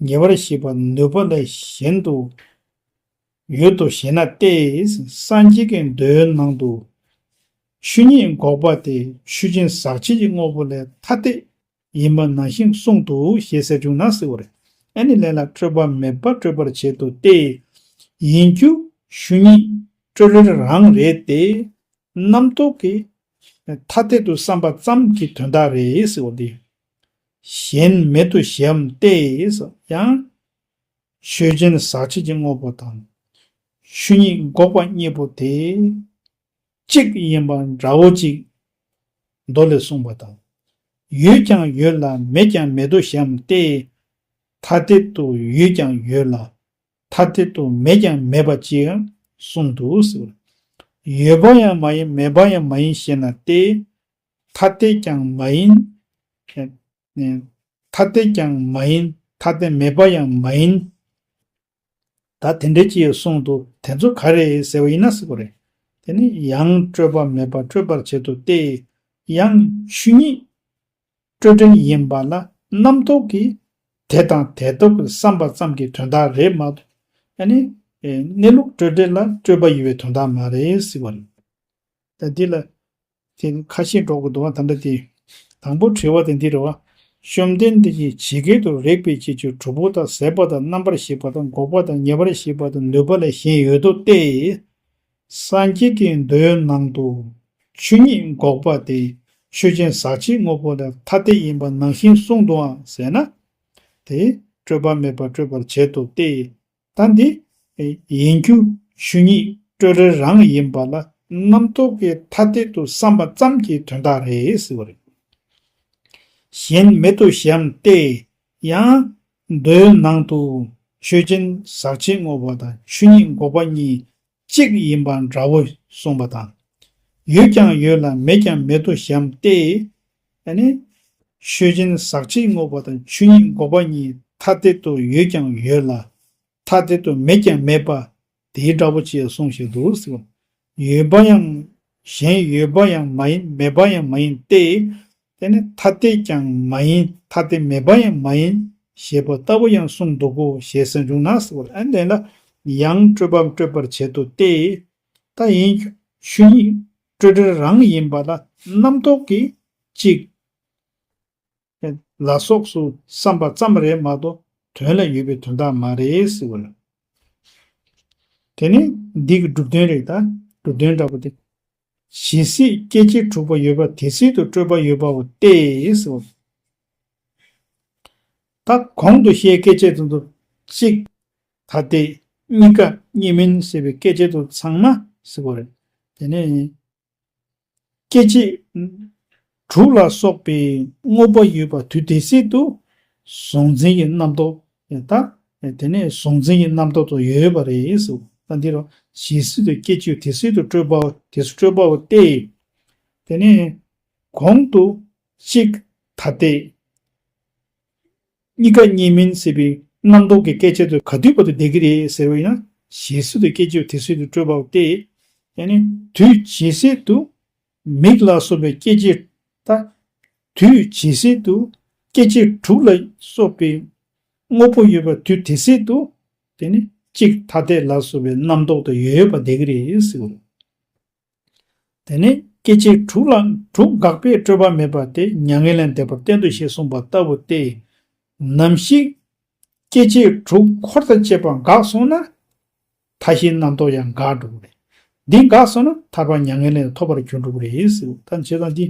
ཉེ་བར་ཞིག་པ་ནུབ་པ་ལས་གཞན་དུ་ཡོད་དོ་ཞེ་ན་སྟེ། སངས་རྒྱས་ཀྱི་མདོའི་ནང་དུ་ཆོས་ཉིད་འགོག་པ་དེ་ཆོས་ཅན་ཟག་བཅས་ཀྱི་དངོས་པོ་ལས་ཐ་དད་ཡིན་པ་ནང་བཞིན་གསུངས་འདུག་ཞེས་ཟེར་བྱུང་ན་ཟེར་བ་རེད། ཨ་ནི་ལན་ལ་སྤྲོས་པ་མེད་པ་སྤྲོས་པར་བྱེད་དོ་སྟེ། ཡིན་རྒྱུ་ཆོས་ཉིད་སྤྲོས་བྲལ་རང་རེད་དེ། རྣམ་རྟོག་གིས་ཐ་དད་དུ་བསམ་པ་ཙམ་གྱི་དོན་དག་རེད་ཟེར་བ་འདི། གཞན་མེད་དོ་ཞེའམ་སྟེ། ཡང་ཆོས་ཅན་ཟག་བཅས་ཀྱི་དངོས་པོ་དང་ཆོས་ཉིད་འགོག་པ་གཉིས་པོ་དེ། གཅིག་ཡིན་པ་འདྲ་བོ་ཅིག་མདོ་ལས་གསུངས་པ་དང་། ཡོད་ཀྱང་ཡོད་ལ་མེད་ཀྱང་མེད་དོ་ཞེའམ་སྟེ། ཐ་དད་དུ་ཡོད་ཀྱང་ཡོད་ལ་ཐ་དད་དུ་མེད་ཀྱང་མེད་པ་ཅིག་གསུངས་འདུག་ཟེར། ཡོད་པ་ཡང་མ་ཡིན་མེད་པ་ཡང་མ་ཡིན་ཞེ་ན་སྟེ། ཐ་དད་ཀྱང་མ་ཡིན། ཐ་དད་ཀྱང་མ་ཡིན། ཐ་དད་མེད་པ་ཡང་མ་ཡིན། ད་དེ་འདྲའི་ཅིག་གསུངས་འདུག་དེ་ཚོ་ག་རེ་ཟེར་བ་ཡིན་ན་ཟེར་བ་རེད། དེ་ནི་ཡང་སྤྲོས་པ་མེད་པ་སྤྲོས་པར་བྱེད་དོ་སྟེ། ཡང་ཆོས་ཉིད་སྤྲོས་བྲལ་ཡིན་པ་ལ་རྣམ་རྟོག་གིས་དེ་དང་དེ་ལྟ་བུར་བསམ་པ་ཙམ་གྱི་དོན་དག་རེད་མ་གཏོགས། ཨ་ནི་གནས་ལུགས་སྤྲོས་བྲལ་ལ་སྤྲོས་པ་ཡོད་པའི་དོན་དག་མ་རེད་ཟེར་བ་རེད། ད་འདི་ལ་དེ་ཁ་ཤས་འགྲོ་དགོས་འདུག་བ། ད་འདྲ་དེ། དང་པོ་དྲི་བ་དེ་འདི་རེད་བ། བཅོམ་ལྡན་འདས་ཀྱིས་ཇི་སྐད་དུ་རེག་པའི་སྐད་ཅིག་དྲུག་པོ་དག་ཟད་པ་དང་རྣམ་པར་ཞིག་པ་དང་འགོག་པ་དང་ཉེ་བར་ཞིག་པ་དང་ནུབ་པ་ལས་གཞན་ཡོད་དོ་སྟེ། སངས་རྒྱས་ཀྱི་མདོའི་ནང་དུ་ཆོས་ཉིད་འགོག་པ་དེ་ཆོས་ཅན་ཟག་བཅས་དངོས་པོ་ལས་ཐ་དད་ཡིན་པ་ནང་བཞིན་གསུངས་འདུག་ཨང་ཟེར་ན། དེ་སྤྲོས་པ་མེད་པར་སྤྲོས་པར་བྱེད་དོ་སྟེ། ད་འདི་ཡིན་རྒྱུ་ཆོས་ཉིད་སྤྲོས་བྲལ་རང་ཡིན་པ་ལ་རྣམ་རྟོག་གིས་ཐ་དད་དུ་བསམ་པ་ཙམ་གྱི་དོན་དག་རེད་ཟེར་བ་རེད། གཞན་མེད་དོ་ཞེའམ་སྟེ། ཡང་མདོའི་ནང་དུ་ཆོས་ཅན་ཟག་བཅས་དངོས་པོ་དང་ཆོས་ཉིད་འགོག་པ་གཉིས་གཅིག་ཡིན་པ་འདྲ་བོ་གསུངས་པ་དང་། ཡོད་ཀྱང་ཡོད་ལ་མེད་ཀྱང་མེད་དོ་ཞེའམ་སྟེ། ཨ་ནི། ཆོས་ཅན་ཟག་བཅས་དངོས་པོ་དང་ཆོས་ཉིད་འགོག་པ་གཉིས་ཐ་དད་དུ་ཡོད་ཀྱང་ཡོད་ལ། ཐ་དད་དུ་མེད་ཀྱང་མེད་པ་དེའི་འདྲ་པོ་ཅིག་གསུངས་བཞིན་འདུག་ཟེར། ཡོད་པ་ཡང་གཞན་ཡོད་པ་ཡང་མ་ཡིན་མེད་པ་ཡང་མ་ཡིན་ཏེ། དེ་ནི་ཐ་དད་ཀྱང་མ་ཡིན་ཐ་དད་མེད་པ་ཡང་མ་ཡིན་ཞེས་པ་ལྟ་བུ་ཡང་གསུངས་འདུག་གོ་ཞེས་ཟེར་བྱུང་ན་ཟེར་བ་རེད། ཨ་ནི་དེ་ལ་ཡང་སྤྲོས་པ་སྤྲོས་པར་བྱེད་དོ་སྟེ། ད་ཡིན་ཆོས་ཉིད་སྤྲོས་བྲལ་རང་ཡིན་པ་ལ་རྣམ་རྟོག་གིས་གཅིག་ལ་སོགས་སུ་བསམ་པ་ཙམ་རེད་མ་གཏོགས་དོན་ལ་ཡོད་པའི་དོན་དག་མ་རེད་ཟེར་བ་ལ། དེ་ནི་འདི་གི་སྒྲུབ་དོན་རེད་ད། སྒྲུབ་དོན་འདྲ་པོ་དེ། ཇི་སྲིད་སྐྱེ་མཆེད་དྲུག་པ་ཡོད་པ་དེ་སྲིད་དུ་སྤྲོས་པ་ཡོད་པའོ་སྟེ་ཟེར་བ། ད་གོང་དུ་བཤད་སྐད་ཅིག་ཙམ་དུ་གཅིག་ཐ་དད། གཉིས་ཀ་གཉིས་མིན་ཟེར་བའི་སྐད་ཅིག་ཏུ་ཚང་མ་ཟེར་བ་རེད། དེ་ནས་སྐྱེ་མཆེད་དྲུག་ལ་སོགས་པའི་དངོས་པོ་ཡོད་པ་དུས་དེ་སྲིད་དུ་གཟུང་འཛིན་གྱི་རྣམ་རྟོག་ཡང་དག་དེ་ནས་གཟུང་འཛིན་གྱི་རྣམ་རྟོག་ཏུ་ཡོད་པ་རེད་ཟེར། ད་འདི་རུ་ཇི་སྲིད་དུ་སྐྱེ་མཆེད་དེ་སྲིད་དུ་སྤྲོས་པའོ་དེ་སྲིད་སྤྲོས་པའོ་སྟེ། དེ་ནས་གོང་དུ་གཅིག་ཐ་དད། གཉིས་ཀ་གཉིས་མིན་ཟེར་བའི་རྣམ་རྟོག་གི་སྐད་ཆ་དེ་ག་དུས་བར་དུ་བསྡད་ཀྱི་རེད་ཟེར་བ་ཡིན་ན། ཇི་སྲིད་དུ་སྐྱེ་མཆེད་དེ་སྲིད་དུ་སྤྲོས་པའོ་སྟེ། ཡང་ན་དུས་ཇི་སྲིད་དུ་མིག་ལ་སོགས་པའི་སྐྱེ་མཆེད་ད། དུས་ཇི་སྲིད་དུ་སྐྱེ་མཆེད་དྲུག་ལ་སོགས་པའི་དངོས་པོ་ཡོད་པ་དུས་དེ་སྲིད་དུ། དེ་ནི་གཅིག་ཐ་དད་ལ་སོགས་པའི་རྣམ་རྟོག་དེ་ཡོད་པར་བསྡད་ཀྱི་རེད་ཟེར། དེ་ནས་སྐྱེ་མཆེད་དྲུག་ལ་དྲུག་འགག་པས་སྤྲོས་པ་མེད་པ་སྟེ་མྱ་ངན་ལས་འདས་པར་གཏན་དུ་བྱས་གསུངས་པ་ལྟ་བུ་སྟེ། ནམ་ཞིག་སྐྱེ་མཆེད་དྲུག་འཁོར་དང་བཅས་པ་འགགས་སོང་ན། མཐའ་བཞིའི་རྣམ་རྟོག་ཡང་འགག་འགྲོ་གི་རེད། འདི་འགགས་སོང་ན་ཐར་པ་མྱ་ངན་ལས་ཐོབ་པར་གྱུར་འགྲོ་གི་རེད་ཟེར། ད་བྱས་ཙང་འདི།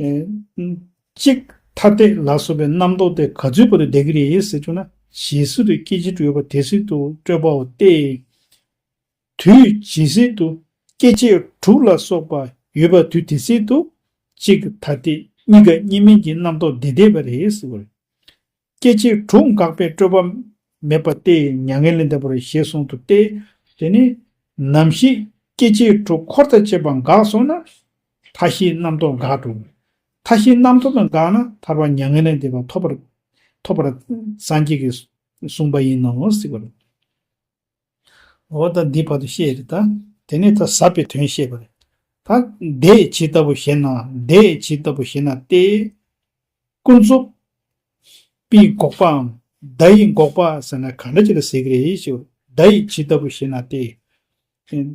ཨེ། གཅིག་ཐ་དད་ལ་སོགས་པའི་རྣམ་རྟོག་དེ་ག་ཚོད་བར་དུ་བསྡད་ཀྱི་རེད་ཟེར་བྱུང་ན། ཇི་སྲིད་དུ་སྐྱེ་མཆེད་དྲུག་ཡོད་པ་དེ་སྲིད་དུ་སྤྲོས་པའོ་སྟེ། དུས་ཇི་སྲིད་དུ་སྐྱེ་མཆེད་དྲུག་ལ་སོགས་པ་ཡོད་པ་དུས་དེ་སྲིད་དུ་གཅིག་ཐ་དད་གཉིས་ཀ་གཉིས་མིན་གྱི་རྣམ་རྟོག་འདི་བསྡད་པ་རེད་ཟེར་བ་རེད། སྐྱེ་མཆེད་དྲུག་འགག་པས་སྤྲོས་པ་མེད་པ་སྟེ་མྱ་ངན་ལས་འདས་པར་ཞེས་གསུངས་ཏོ་སྟེ། དེ་ནི་ནམ་ཞིག་སྐྱེ་མཆེད་དྲུག་འཁོར་དང་བཅས་པ་འགགས་སོང་ན། མཐའ་བཞིའི་རྣམ་རྟོག་འགག་འགྲོ། མཐའ་བཞིའི་རྣམ་རྟོག་དང་འགགས་ན་ཐར་པ་མྱ་ངན་ལས་འདས་པ་ཐོབ་པར་ཐོབ་པར་སངས་རྒྱས་ཀྱིས་གསུངས་པ་ཡིན་ནོ་ཟེར་བ་རེད། འོ་ད་འདི་བར་དུ་བཤད་རེད་ད། དེ་ནས་ད་ཟབ་པའི་དོན་བཤད་པ་རེད། ད་དེ་ཇི་ལྟ་བུ་ཞེ་ན། དེ་ཇི་ལྟ་བུ་ཞེ་ན་སྟེ། ཀུན་རྫོབ་པའི་འགོག་པའམ་བརྡ་ཡི་འགོག་པ་ཟེར་ན་ག་འདྲ་ཅིག་ལ་ཟེར་གི་རེད་ཞུ། བརྡ་ཡི་ཇི་ལྟ་བུ་ཞེ་ན་སྟེ།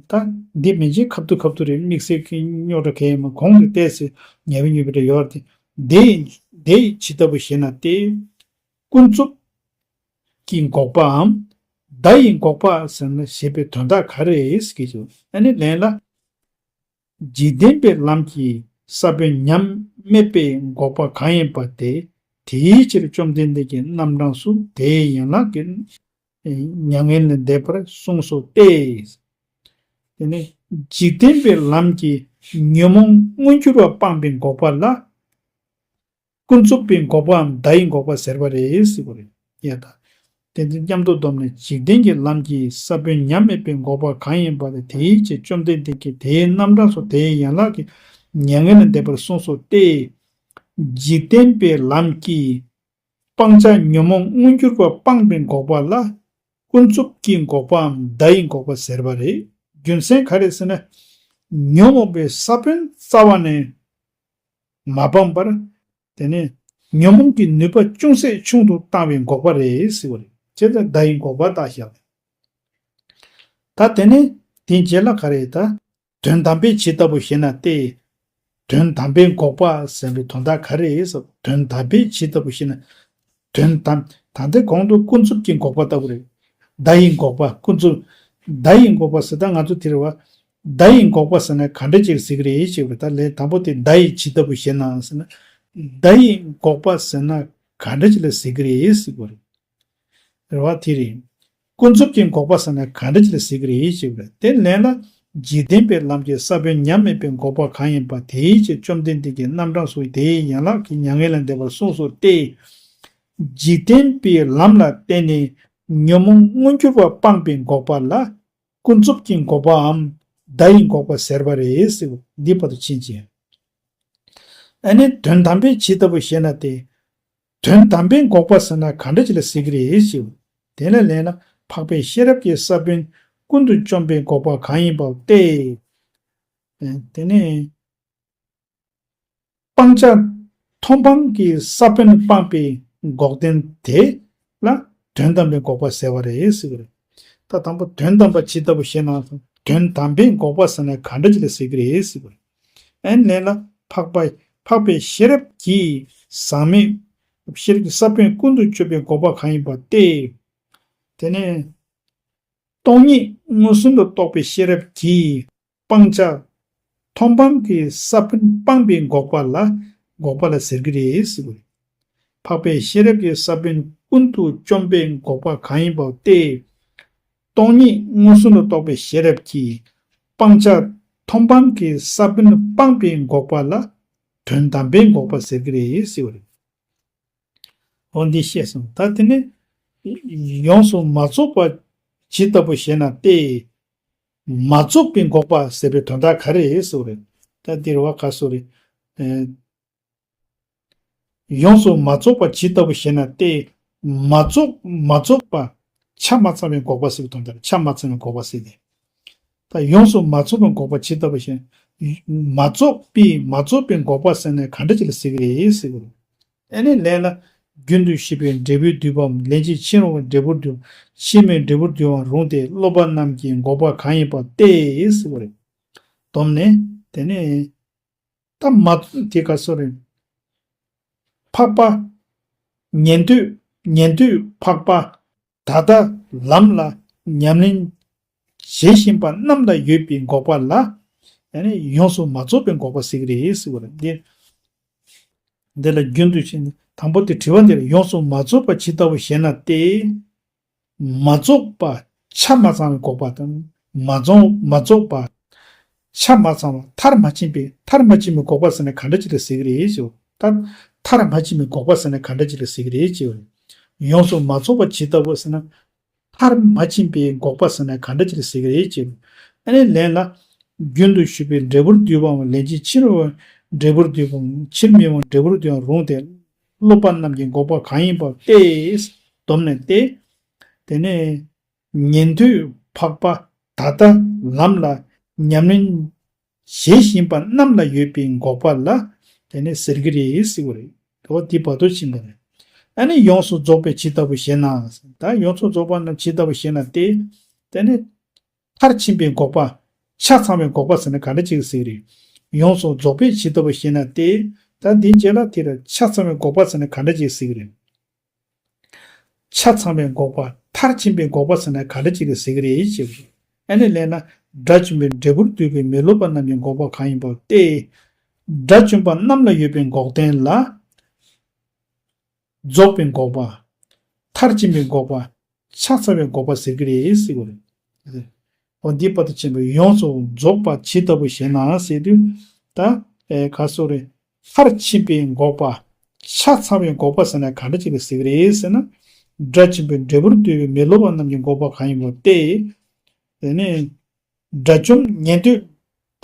ད་འདི་མིན་ཅིག་ཁབ་ཏུ་ཁབ་ཏུ་རེད། དམིགས་བསལ་གྱི་རྙོག་དྲ་གང་ཡང་མ། གོང་དུ་བལྟས་ཚེ་ཉེ་བའི་ཉེ་བའི་འདྲ་ཡོད་རེད། དེ་དེ་ཡི་ཇི་ལྟ་བུ་ཞེ་ན་སྟེ། ཀུན་རྫོབ་ཀྱི་འགོག་པའམ་བརྡ་ཡི་འགོག་པ་ཟེར་ན་ཞེས་པའི་དོན་དག་ག་རེ་ཟེར་གྱི་ཞུ། ཨ་ནི་ལན་ལ། འཇིག་རྟེན་པའི་ལམ་གྱི་ས་བོན་ཉམས་མེད་པའི་འགོག་པ་གང་ཡིན་པ་དེ། དེའི་ཕྱིར་བཅོམ་ལྡན་འདས་ཀྱིས་རྣམ་གྲངས་སུ་དེའི་ཡན་ལག་གི་མྱ་ངན་ལས་འདས་པར་གསུངས་སོ་སྟེ། དེ་ནི་འཇིག་རྟེན་པའི་ལམ་གྱི་ཉོན་མོངས་མངོན་གྱུར་བ་སྤངས་པའི་འགོག་པ་ལ། ཀུན་རྫོབ་པའི་འགོག་པའམ་བརྡ་ཡི་འགོག་པ་ཟེར་བ་རེད་ཟེར་བ་རེད། ཡ་ད། དེ་ཚོ་མཉམ་དུ་བསྡོམས་ནས་འཇིག་རྟེན་གྱི་ལམ་གྱི་ས་བོན་ཉམས་མེད་པའི་འགོག་པ་གང་ཡིན་པ་དེ། དེའི་ཕྱིར་བཅོམ་ལྡན་འདས་ཀྱིས་དེའི་རྣམ་གྲངས་སུ་དེའི་ཡན་ལག་གི་མྱ་ངན་ལས་འདས་པར་གསུངས་སོ་སྟེ། འཇིག་རྟེན་པའི་ལམ་གྱི་སྤང་བྱ་ཉོན་མོངས་མངོན་གྱུར་པ་སྤངས་པའི་འགོག་པ་ལ་ཀུན་རྫོབ་ཀྱི་འགོག་པའམ་བརྡ་ཡི་འགོག་པ་ཟེར་བ་རེད། རྒྱུ་མཚན་ག་རེ་ཟེར་ན། ཉོན་མོངས་པའི་ས་བོན་རྩ་བ་ནས་མ་སྤངས་པར། དེ་ནས་ཉོན་མོངས་ཀྱི་ནུས་པ་ཅུང་ཟད་ཆུང་དུ་བཏང་བའི་འགོག་པ་རེད་ཟེར་བ་རེད། བྱས་ཙང་བརྡ་ཡི་འགོག་པ་དག་བཞག་པས། ད་དེ་ནས་དེའི་རྗེས་ལ་ག་རེ་ད། དོན་དམ་པའི་ཇི་ལྟ་བུ་ཞེ་ན་སྟེ། དོན་དམ་པའི་འགོག་པ་ཟེར་བའི་དོན་དག་ག་རེ་ཟེར། དོན་དམ་པའི་ཇི་ལྟ་བུ་ཞེ་ན། དོན་དམ། ད་ལྟའི་གོང་དུ་ཀུན་རྫོབ་ཀྱི་འགོག་པ་ལྟ་བུ་རེད། བརྡ་ཡི་འགོག་པ་ཀུན་རྫོབ། བརྡ་ཡི་འགོག་པ་ཟེར་ད་ང་ཚོ་དེ་རེད་བ། བརྡ་ཡི་འགོག་པ་ཟེར་ན་ག་འདྲ་ཅིག་ཟེར་གི་རེད་ཅེས་པ་ད་ལན་དང་པོ་དེ་བརྡ་ཡི་ཇི་ལྟ་བུ་ཞེ་ན་ཟེར་ན། བརྡ་ཡི་འགོག་པ་ཟེར་ན་ག་འདྲ་ཅིག་ལ་ཟེར་གི་རེད་ཟེར་གི་རེད། རེད་བ་དེ་རེད། ཀུན་རྫོབ་ཀྱི་འགོག་པ་ཟེར་ན་ག་འདྲ་ཅིག་ལ་ཟེར་གི་རེད་ཅེས་པ་དེ་ལན་ལ། འཇིག་རྟེན་པའི་ལམ་གྱི་ས་བོན་ཉམས་མེད་པའི་འགོག་པ་གང་ཡིན་པ་དེའི་ཕྱིར་བཅོམ་ལྡན་འདས་ཀྱིས་རྣམ་གྲངས་སུ་དེའི་ཡན་ལག་གི་མྱ་ངན་ལས་འདས་པར་གསུངས་སོ་སྟེ། འཇིག་རྟེན་པའི་ལམ་ལ་བརྟེན་ནས་ཉོན་མོངས་མངོན་གྱུར་པ་སྤངས་པའི་འགོག་པ་ལ་ཀུན་རྫོབ་ཀྱི་འགོག་པའམ་བརྡ་ཡི་འགོག་པ་ཟེར་བ་རེད་ཟེར་བ་འདི་བར་དུ་ཕྱིན་ཅི། ཨ་ནི་དོན་དམ་པའི་ཇི་ལྟ་བུ་ཞེ་ན་སྟེ། དོན་དམ་པའི་འགོག་པ་ཟེར་ན་ག་འདྲ་ཅིག་ལ་ཟེར་གི་རེད་ཞེའོ། དེ་ལ་ལན་ལ་འཕགས་པའི་ཤེས་རབ་ཀྱི་ས་བོན་ཀུན་ཏུ་བཅོམ་པའི་འགོག་པ་གང་ཡིན་པའོ་སྟེ། དེ་ནས་སྤང་བྱ་མཐོང་སྤང་གི་ས་བོན་སྤངས་པའི་འགོག་བདེན་དེ་ལ་དོན་དམ་པའི་འགོག་པ་ཟེར་བ་རེད་ཟེར་གི་རེད། ད་དང་པོ་དོན་དམ་པ་ཇི་ལྟ་བུ་ཞེ་ན། དོན་དམ་པའི་འགོག་པ་ཟེར་ན་ག་འདྲ་ཅིག་ལ་ཟེར་གི་རེད་ཟེར་གི་རེད། ཨན་ལན་ལ་འཕགས་པ་འཕགས་པའི་ཤེས་རབ་ཀྱིས་ཟག་མེད་ ཤེས་རབ་ཀྱི་ས་བོན་ཀུན་ཏུ་བཅོམ་པའི་འགོག་པ་གང་ཡིན་པ་སྟེ། དེ་ནས་སྟོང་ཉིད་མངོན་སུམ་དུ་རྟོགས་པའི་ཤེས་རབ་ཀྱིས་སྤང་བྱ་མཐོང་སྤང་གི་ས་བོན་སྤངས་པའི་འགོག་པ་ལ་འགོག་པ་ལ་ཟེར་གྱི་རེད་ཟེར་བ་རེད། འཕགས་པའི་ཤེས་རབ་ཀྱི་ས་བོན་ཀུན་ཏུ་བཅོམ་པའི་འགོག་པ་གང་ཡིན་པ་སྟེ། སྟོང་ཉིད་མངོན་སུམ་དུ་རྟོགས་པའི་ཤེས་རབ་ཀྱིས་སྤང་བྱ་མཐོང་སྤང་གི་ས་བོན་སྤངས་པའི་འགོག་པ་ལ་དོན་དམ་པའི་འགོག་པ་ཟེར་གྱི་རེད་ཟེར་བ་རེད། འོ་འདི་ཤེས་སོང་། ད་དེ་ནི་ཡོངས་སུ་མ་རྫོགས་པ་ཇི་ལྟ་བུ་ཞེ་ན་སྟེ། མ་རྫོགས་པའི་འགོག་པ་ཟེར་བའི་དོན་དག་ག་རེ་རེད་ཟེར་བ་རེད། ད་འདིར་བ་ག་སོ་རེད། ཨེ། ཡོངས་སུ་མ་རྫོགས་པ་ཇི་ལྟ་བུ་ཞེ་ན་སྟེ། མ་རྫོགས་མ་རྫོགས་པ་ཆ་མ་ཚང་བའི་འགོག་པ་ཟེར་བའི་དོན་དག་ཆ་མ་ཚང་བའི་འགོག་པ་ཟེར་ཏེ། ད་ཡོངས་སུ་མ་རྫོགས་པའི་འགོག་པ་ཇི་ལྟ་བུ་ཞེ་ན། མ་རྫོགས་པའི་མ་རྫོགས་པའི་འགོག་པ་ཟེར་ན་ག་འདྲ་ཅིག་ལ་ཟེར་གྱི་རེད་ཟེར་གྱི་རེད། ཨ་ནི་ལན་ལ། རྒྱུན་དུ་ཞུགས་པའི་འབྲས་བུའི་བསྡུས་པའམ་ལན་ཅིག་ཕྱིར་མི་འབྲས་བུར་བསྡུ། ཕྱིར་མིའི་འབྲས་བུར་བསྡུ་བར་རུང་སྟེ་སློབ་པ་རྣམས་ཀྱི་འགོག་པ་གང་ཡིན་པ་སྟེ་ཟེར་བ་རེད། བསྡོམས་ནས་དེ་ནས། ད་མ་དེ་ག་སོ་རེད། འཕགས་པ། ཉན་ཐོས་ཉན་ཐོས་འཕགས་པ། ད་ལྟ་ལམ་ལ་ཉམས་ལེན་བྱེད་བཞིན་པ་རྣམས་ལ་ཡོད་པའི་འགོག་པ་ལ། ཡང་ན་ཡོངས་སུ་མ་རྫོགས་པའི་འགོག་པ་ཟེར་གྱི་རེད་ཟེར་བ་རེད། འདི། འདི་ལ་རྒྱུན་དུ་བྱས་ནས་དང་པོ་དེ་དྲི་བ་འདིར་ཡོངས་སུ་མ་རྫོགས་པ་ཇི་ལྟ་བུ་ཞེ་ན་སྟེ། མ་རྫོགས་པ་ཆ་མ་ཚང་བའི་འགོག་པ་དང་མ་རྫོགས་མ་རྫོགས་པ་ཆ་མ་ཚང་བ་མཐར་མ་ཕྱིན་པའི་མཐར་མ་ཕྱིན་པའི་འགོག་པ་ཟེར་ན་ག་འདྲ་ཅིག་ལ་ཟེར་གྱི་རེད་ཞུ། ད་མཐར་མ་ཕྱིན་པའི་འགོག་པ་ཟེར་ན་ག་འདྲ་ཅིག་ལ་ཟེར་གྱི་རེད་ཞུ། ཡོངས་སུ་མ་རྫོགས་པ་ཇི་ལྟ་བུ་ཟེར་ན། མཐར་མ་ཕྱིན་པའི་འགོག་པ་ཟེར་ན་ག་འདྲ་ཅིག་ལ་ཟེར་གྱི་རེད་ཅེས། ཨ་ནི་ལན་ལ། རྒྱུན་དུ་ཞུགས་པའི་འབྲས་བུར་བསྡུས་པའམ་ལན་གཅིག་ཕྱིར་མི་འབྲས་བུར་བསྡུས་པའམ་ཕྱིར་མི་འབྲས་བུར་བསྡུས་པར་རུང་སྟེ། སློབ་པ་རྣམས་ཀྱི་འགོག་པ་གང་ཡིན་པ་སྟེ། བསྡོམས་ནས་ཏེ། དེ་ནས། ཉན་ཐོས་འཕགས་པ་ད་ལྟ་ལམ་ལ་ཉམས་ལེན་བྱེད་བཞིན་པ་རྣམས་ལ་ཡོད་པའི་འགོག་པ་ལ་དེ་ནི་ཟེར་གྱི་རེད་ཟེར་བ་རེད། འོ་འདི་བར་དུ་ཕྱིན་པ་རེད། ཨ་ནི་ཡོངས་སུ་རྫོགས་པའི་ཇི་ལྟ་བུ་ཞེ་ན། ད་ཡོངས་སུ་རྫོགས་པ་རྣམས་ཇི་ལྟ་བུ་ཞེ་ན་སྟེ། དེ་ནི་མཐར་ཕྱིན་པའི་འགོག་པ། ཆ་ཚང་བའི་འགོག་པ་ཟེར་ན་ག་འདྲ་ཅིག་ཟེར་གྱི་རེད། ཡོངས་སུ་རྫོགས་པའི་ཇི་ལྟ་བུ་ཞེ་ན་སྟེ། ད་འདི་རྗེས་ལ་དེ་ལ་ཆ་ཚང་བའི་འགོག་པ་ཟེར་ན་ག་འདྲ་ཅིག་ཟེར་གྱི་རེད། ཆ་ཚང་བའི་འགོག་པ། མཐར་ཕྱིན་པའི་འགོག་པ་ཟེར་ན་ག་འདྲ་ཅིག་ལ་ཟེར་གྱི་རེད་ཅེས། ཨ་ནི་ལན་ན། དགྲ་བཅོམ་པའི་འབྲས་བུར་འདོད་པའི་མི་སློབ་པ་རྣམས་ཀྱི་འགོག་པ་གང་ཡིན་པ་སྟེ། དགྲ་བཅོམ་པ་རྣམས་ལ་ཡོད་པའི་འགོག་བདེན་ལ། རྫོགས་པའི་འགོག་པ། མཐར་ཕྱིན་པའི་འགོག་པ། ཆ་ཚང་བའི་འགོག་པ་ཟེར་གྱི་རེད་ཟེར་གྱི་རེད། འོ་འདི་བར་དུ་ཕྱིན་པས་ཡོངས་སུ་རྫོགས་པ་ཇི་ལྟ་བུ་ཞེ་ན་ཟེར་དུས། ད་ཨེ་ག་སོ་རེད། མཐར་ཕྱིན་པའི་འགོག་པ། ཆ་ཚང་བའི་འགོག་པ་ཟེར་ན་ག་འདྲ་ཅིག་ལ་ཟེར་གྱི་རེད་ཟེར་ན། དགྲ་བཅོམ་པའི་འབྲས་བུར་འདོད་པའི་མི་སློབ་པ་རྣམས་ཀྱི་འགོག་པ་གང་ཡིན་པ་སྟེ། དེ་ནས། དགྲ་བཅོམ་ཉན་ཐོས།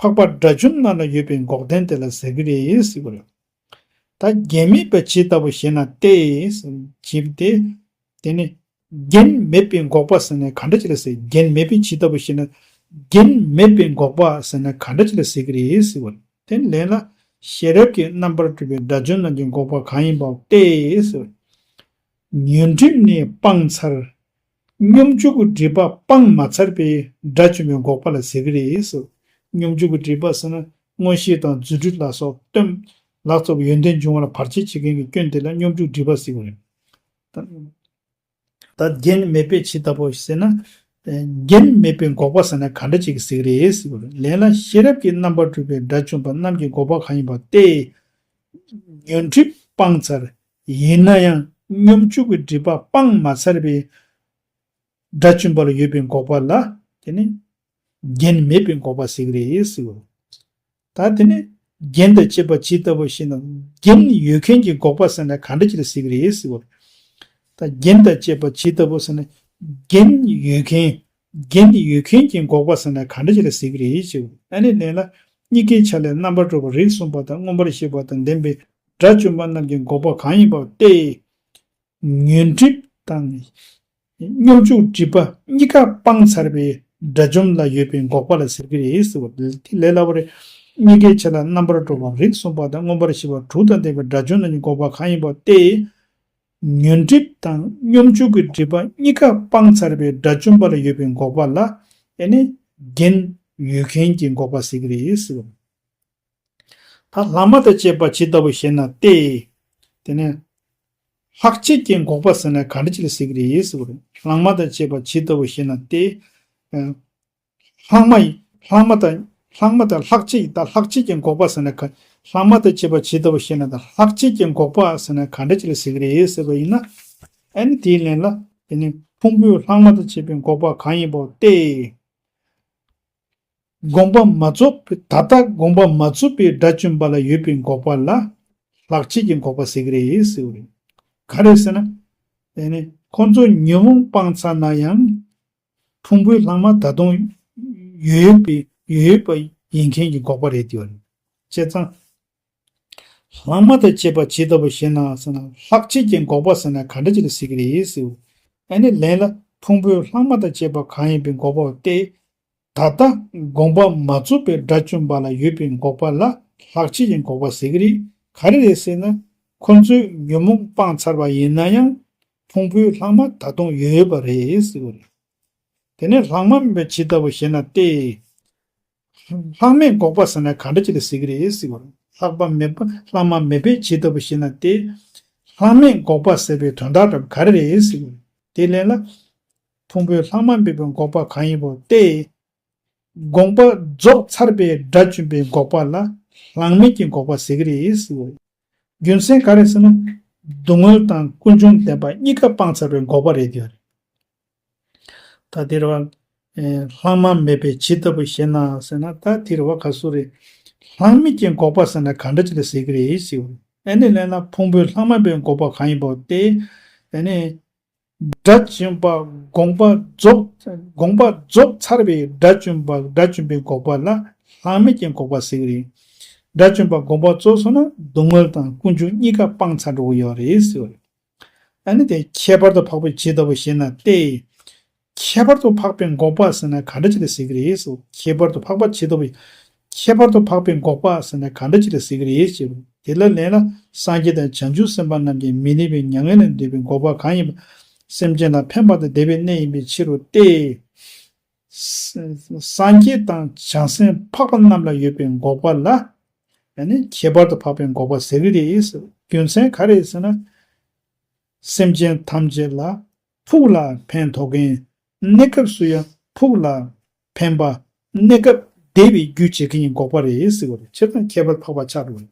འཕགས་པ་དགྲ་བཅོམ་རྣམས་ལ་ཡོད་པའི་འགོག་བདེན་དེ་ལ་ཟེར་གྱི་རེད་ཟེར་གྱི་རེད། ད་རྒྱན་མེད་པ་ཇི་ལྟ་བུ་ཞེ་ན་སྟེ། ཞེས་པ་སྟེ། དེ་ནི། རྒྱན་མེད་པའི་འགོག་པ་ཟེར་ན་ག་འདྲ་ཅིག་ལ་ཟེར། རྒྱན་མེད་པའི་ཇི་ལྟ་བུ་ཞེ་ན། རྒྱན་མེད་པའི་འགོག་པ་ཟེར་ན་ག་འདྲ་ཅིག་ལ་ཟེར་གྱི་རེད་ཟེར་བ། དེ་ནི་ལན་ལ། ཤེས་རབ་ཀྱི་རྣམ་པར་གྲོལ་བའི་དགྲ་བཅོམ་རྣམས་ཀྱི་འགོག་པ་གང་ཡིན་པ་སྟེ་ཟེར། ཉོན་སྒྲིབ་ནི་སྤངས་ཚར། སྙོམས་འཇུག་གི་སྒྲིབ་པ་སྤངས་མ་ཚར་བའི་དགྲ་བཅོམ་པའི་འགོག་པ་ལ་ཟེར་གྱི་རེད་ཟེར། སྙོམས་འཇུག་གི་སྒྲིབ་པ་ཟེར་ན་མངོན་ཤེས་དང་རྫུ་འཕྲུལ་ལ་སོགས་སྟོན། ལ་སོགས་པའི་ཡོན་ཏན་འབྱུང་བ་ལ་བར་ཆད་བྱེད་མཁན་གྱི་སྐྱོན་དེ་ལ་སྙོམས་འཇུག་སྒྲིབ་པ་ཟེར་གྱི་རེད། ད་རྒྱན་མེད་པའི་ཇི་ལྟ་བུ་ཟེར་ན། རྒྱན་མེད་པའི་འགོག་པ་ཟེར་ན་ག་འདྲ་ཅིག་ཟེར་གྱི་རེད་ཟེར་གྱི་རེད། ལན་ལ་ཤེས་རབ་ཀྱི་རྣམ་པར་གྲོལ་བའི་དགྲ་བཅོམ་པ་རྣམས་ཀྱི་འགོག་པ་གང་ཡིན་པ་སྟེ། ཉོན་སྒྲིབ་སྤངས་ཚར། ཡིན་ན་ཡང་སྙོམས་འཇུག་གི་སྒྲིབ་པ་སྤངས་མ་ཚར་བའི་དགྲ་བཅོམ་པ་ལ་ཡོད་པའི་འགོག་པ་ལ་དེ་ནི་རྒྱན་མེད་པའི་འགོག་པ་ཟེར་གྱི་རེད་ཟེར། ད་དེ་ནི་རྒྱན་དང་བཅས་པ་ཇི་ལྟ་བུ་ཞེ་ན། རྒྱན་ཡོད་མཁན་གྱི་འགོག་པ་ཟེར་ན་ག་འདྲ་ཅིག་ལ་ཟེར་གྱི་རེད་ཟེར། ད་རྒྱན་དང་བཅས་པ་ཇི་ལྟ་བུ་ཟེར་ན། རྒྱན་ཡོད་མཁན། རྒྱན་ཡོད་མཁན་གྱི་འགོག་པ་ཟེར་ན་ག་འདྲ་ཅིག་ལ་ཟེར་གྱི་རེད་ཟེར། ཨ་ནི་ལན་ལ། གཉིས་ཀའི་ཆ་ལས་རྣམ་པར་གྲོལ་བ་རིགས་གསུམ་པ་དང་མངོན་པར་ཤེས་པ་དང་ལྡན་པའི་དགྲ་བཅོམ་པ་རྣམས་ཀྱི་འགོག་པ་གང་ཡིན་པ་སྟེ། ཉོན་སྒྲིབ་དང་། སྙོམས་འཇུག་སྒྲིབ་པ་གཉིས་ཀ་སྤངས་ཚར་བའི་དགྲ་བཅོམ་ལ་ཡོད་པའི་འགོག་པ་ལ་ཟེར་གྱི་རེད་ཟེར་བ་དེ་ལས་སླ་བོ་རེད། གཉིས་ཀའི་ཆ་ལ་རྣམ་པར་གྲོལ་བ་རིགས་གསུམ་པ་དང་མངོན་པར་ཤེས་པ་དྲུག་དང་ལྡན་པའི་དགྲ་བཅོམ་རྣམས་ཀྱི་འགོག་པ་གང་ཡིན་པ་སྟེ། ཉོན་སྒྲིབ་དང་སྙོམས་འཇུག་གི་སྒྲིབ་པ་གཉིས་ཀ་སྤངས་ཚར་བའི་དགྲ་བཅོམ་པ་ལ་ཡོད་པའི་འགོག་པ་ལ་ཨེ་ནི་རྒྱན་ཡོད་མཁན་གྱི་འགོག་པ་ཟེར་གྱི་རེད་ཟེར་བ། ད་ལྷག་མ་དང་བཅས་པ་ཇི་ལྟ་བུ་ཞེ་ན་སྟེ། དེ་ནས། ལྷག་བཅས་ཀྱི་འགོག་པ་ཟེར་ན་ག་འདྲ་ཅིག་ལ་ཟེར་གི་རེད་ཟེར་བ་རེད། ལྷག་མ་དང་བཅས་པ་ཇི་ལྟ་བུ་ཞེ་ན་སྟེ། ལྷག་མ་ཡི་ལྷག་མ་དང་ལྷག་མ་དང་ལྷག་བཅས་ཡི་ད་ལྷག་བཅས་ཀྱི་འགོག་པ་ཟེར་ན་ག་ལྷག་མ་དང་བཅས་པ་ཇི་ལྟ་བུ་ཞེ་ན་ད་ལྷག་བཅས་ཀྱི་འགོག་པ་ཟེར་ན་ག་འདྲ་ཅིག་ལ་ཟེར་གི་རེད་ཟེར་བ་ཡིན་ན། ཨ་ནི་དེའི་ལན་ལ་དེ་ནི་ཕུང་པོའི་ལྷག་མ་དང་བཅས་པའི་འགོག་པ་གང་ཡིན་པ་སྟེ། དགོངས་པ་མ་རྫོགས་པའི་ད་ལྟ་དགོངས་པ་མ་རྫོགས་པའི་དགྲ་བཅོམ་པ་ལ་ཡོད་པའི་འགོག་པ་ལ་ལྷག་བཅས་ཀྱི་འགོག་པ་ཟེར་གི་རེད་ཟེར་བ་རེད། ག་རེ་ཟེར་ན། དེ་ནི་ཁོ་ཚོ་ཉོན་མོངས་སྤངས་ཚར་ན་ཡང་ཕུང་པོའི་ལྷག་མ་ད་དུང་ཡོད་ཡོད་པའི་ཡོད་ཡོད་པ་ཡིན་མཁན་གྱི་འགོག་པ་རེད་དེ་བ་རེད། བྱས་ཙང་། ལྷག་མ་དང་བཅས་པ་ཇི་ལྟ་བུ་ཞེ་ན་ཟེར་ན་ལྷག་བཅས་ཀྱི་འགོག་པ་ཟེར་ན་ག་འདྲ་ཅིག་ལ་ཟེར་གི་རེད་ཟེར། ཨ་ནི་ལན་ལ་ཕུང་པོའི་ལྷག་མ་དང་བཅས་པ་གང་ཡིན་པའི་འགོག་པ་སྟེ། ད་ལྟ་དགོངས་པ་མ་རྫོགས་པའི་དགྲ་བཅོམ་པ་ལ་ཡོད་པའི་འགོག་པ་ལ་ལྷག་བཅས་ཀྱི་འགོག་པ་ཟེར་གི་རེད། ག་རེ་རེད་ཟེར་ན། ཁོ་ཚོས་ཉོན་མོངས་སྤངས་ཚར་བ་ཡིན་ན་ཡང་ཕུང་པོའི་ལྷག་མ་ད་དུང་ཡོད་ཡོད་པ་རེད་ཟེར་གི་རེད། དེ་ནས་ལྷག་མ་མེད་པ་ཇི་ལྟ་བུ་ཞེ་ན་སྟེ། ལྷག་མེད་འགོག་པ་ཟེར་ན་ག་འདྲ་ཅིག་ལ་ཟེར་གི་རེད་ཟེར་བ། ལྷག་པ་མེད་པ་ལྷག་མ་མེད་པའི་ཇི་ལྟ་བུ་ཞེ་ན་སྟེ། ལྷག་མེད་འགོག་པ་ཟེར་བའི་དོན་དག་འདྲ་བ་ག་རེ་རེད་ཟེར་གི་རེད། དེ་ལན་ལ། ཕུང་པོའི་ལྷག་མ་མེད་པའི་འགོག་པ་གང་ཡིན་པ་སྟེ། དགོངས་པ་རྫོགས་ཚར་བའི་དགྲ་བཅོམ་པའི་འགོག་པ་ལ་ལྷག་མེད་ཀྱི་འགོག་པ་ཟེར་གི་རེད་ཟེར་བ། རྒྱུ་མཚན་ག་རེ་ཟེར་ན། སྡུག་བསྔལ་དང་ཀུན་འབྱུང་བདེན་པ་གཉིས་ཀ་སྤངས་ཚར་བའི་འགོག་པ་རེད་དེ། ད་དེ་རེད་བ། ཨེ། ལྷག་མ་མེད་པའི་ཇི་ལྟ་བུ་ཞེ་ན་ཟེར་ན་ད་དེ་རེད་བ་ག་སུ་རེད། ལྷག་མེད་ཀྱི་འགོག་པ་ཟེར་ན་ག་འདྲ་ཅིག་ལ་ཟེར་གི་རེད་ཟེར་བ། ཨ་ནི་ལན་ལ་ཕུང་པོའི་ལྷག་མ་མེད་པའི་འགོག་པ་གང་ཡིན་པ་སྟེ། ཨ་ནི། དགྲ་བཅོམ་པ་དགོངས་པ་རྫོགས་དགོངས་པ་རྫོགས་ཚར་བའི་དགྲ་བཅོམ་པ་དགྲ་བཅོམ་པའི་འགོག་པ་ལ་ལྷག་མེད་ཀྱི་འགོག་པ་ཟེར་གི་རེད། དགྲ་བཅོམ་པ་དགོངས་པ་རྫོགས་སོང་ན་སྡུག་བསྔལ་དང་ཀུན་འབྱུང་གཉིས་ཀ་སྤངས་ཚར་འགྲོ་གི་ཡོད་རེད་ཟེར་བ་རེད། ཨ་ནི་དེ་ཁྱད་པར་དུ་འཕགས་པའི་ཇི་ལྟ་བུ་ཞེ་ན་སྟེ། ཁྱད་པར་དུ་འཕགས་པའི་འགོག་པ་ཟེར་ན་ག་འདྲ་ཅིག་ལ་ཟེར་གི་རེད་ཟེར། ཁྱད་པར་དུ་འཕགས་པ་ཇི་ལྟ་བུ། ཁྱད་པར་དུ་འཕགས་པའི་འགོག་པ་ཟེར་ན་ག་འདྲ་ཅིག་ལ་ཟེར་གི་རེད་ཟེར། དེ་ལ་ལན་ལ་སངས་རྒྱས་དང་བྱང་ཆུབ་སེམས་དཔའ་རྣམས་ཀྱི་མི་གནས་པའི་མྱ་ངན་ལས་འདས་པའི་འགོག་པ་གང་ཡིན་པ། སེམས་ཅན་ལ་ཕན་པ་དང་བདེ་བའི་གནས་ཡིན་པའི་ཕྱིར་རོ་སྟེ། ས་སངས་རྒྱས་དང་བྱང་སེམས་འཕགས་པ་རྣམས་ལ་ཡོད་པའི་འགོག་པ་ལ། ཨ་ནི་ཁྱད་པར་དུ་འཕགས་པའི་འགོག་པ་ཟེར་གི་རེད་ཟེར། རྒྱུ་མཚན་ག་རེ་ཟེར་ན། སེམས་ཅན་ཐམས་ཅད་ལ་ཕུགས་ལ་ཕན་ཐོགས་མཁན། གནས་སྐབས་སུ་ཡང་ཕུགས་ལ་ཕན་པ། གནས་སྐབས་བདེ་བའི་རྒྱུ་བྱེད་མཁན་གྱི་འགོག་པ་རེད་ཟེར་བ་རེད། ཁྱེད་དང་ཁྱད་པར་འཕགས་པ་ཆགས་འགྲོ་བ་རེད།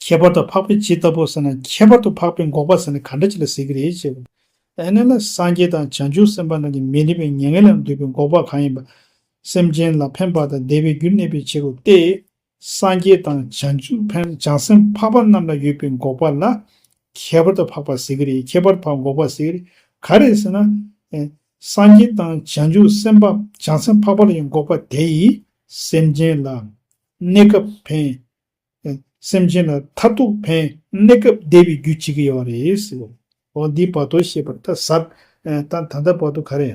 ཁྱད་པར་དུ་འཕགས་པའི་ཇི་ལྟ་བུ་ཟེར་ན་ཁྱད་པར་དུ་འཕགས་པའི་འགོག་པ་ཟེར་ན་ག་འདྲ་ཅིག་ལ་ཟེར་གི་རེད་ཅེས། ཨ་ནི་ལ་སངས་རྒྱས་དང་བྱང་ཆུབ་སེམས་དཔའ་རྣམས་ཀྱི་མི་གནས་པའི་མྱ་ངན་ལས་འདས་པའི་འགོག་པ་གང་ཡིན་པ། སེམས་ཅན་ལ་ཕན་པ་དང་བདེ་བའི་རྒྱུར་གནས་པའི་ཕྱིར་རོ་སྟེ། སངས་རྒྱས་དང་བྱང་ཆུབ་ཕན་བྱང་སེམས་འཕགས་པ་རྣམས་ལ་ཡོད་པའི་འགོག་པ་ལ་ཁྱད་པར་དུ་འཕགས་པ་ཟེར་གི་རེད། ཁྱད་པར་དུ་འཕགས་འགོག་པ་ཟེར་གི་རེད། ག་རེ་ཟེར་ན། ཨེ། སངས་རྒྱས་དང་བྱང་ཆུབ་སེམས་དཔའ་བྱང་སེམས་འཕགས་པ་ལ་ཡོད་འགོག་པ་དེ་ཡིས་སེམས་ཅན་ལ་གནས་སྐབས་ཕན། ཨེ། སེམས་ཅན་ལ་མཐར་ཐུག་ཕན་གནས་སྐབས་བདེ་བའི་རྒྱུ་བྱེད་ཀྱི་ཡོད་རེད་ཟེར། འོ་འདི་བར་དུ་བཤད་པར་ད་ཟབ། ཨེ། ད་ད་ལྟ་བར་དུ་ག་རེ།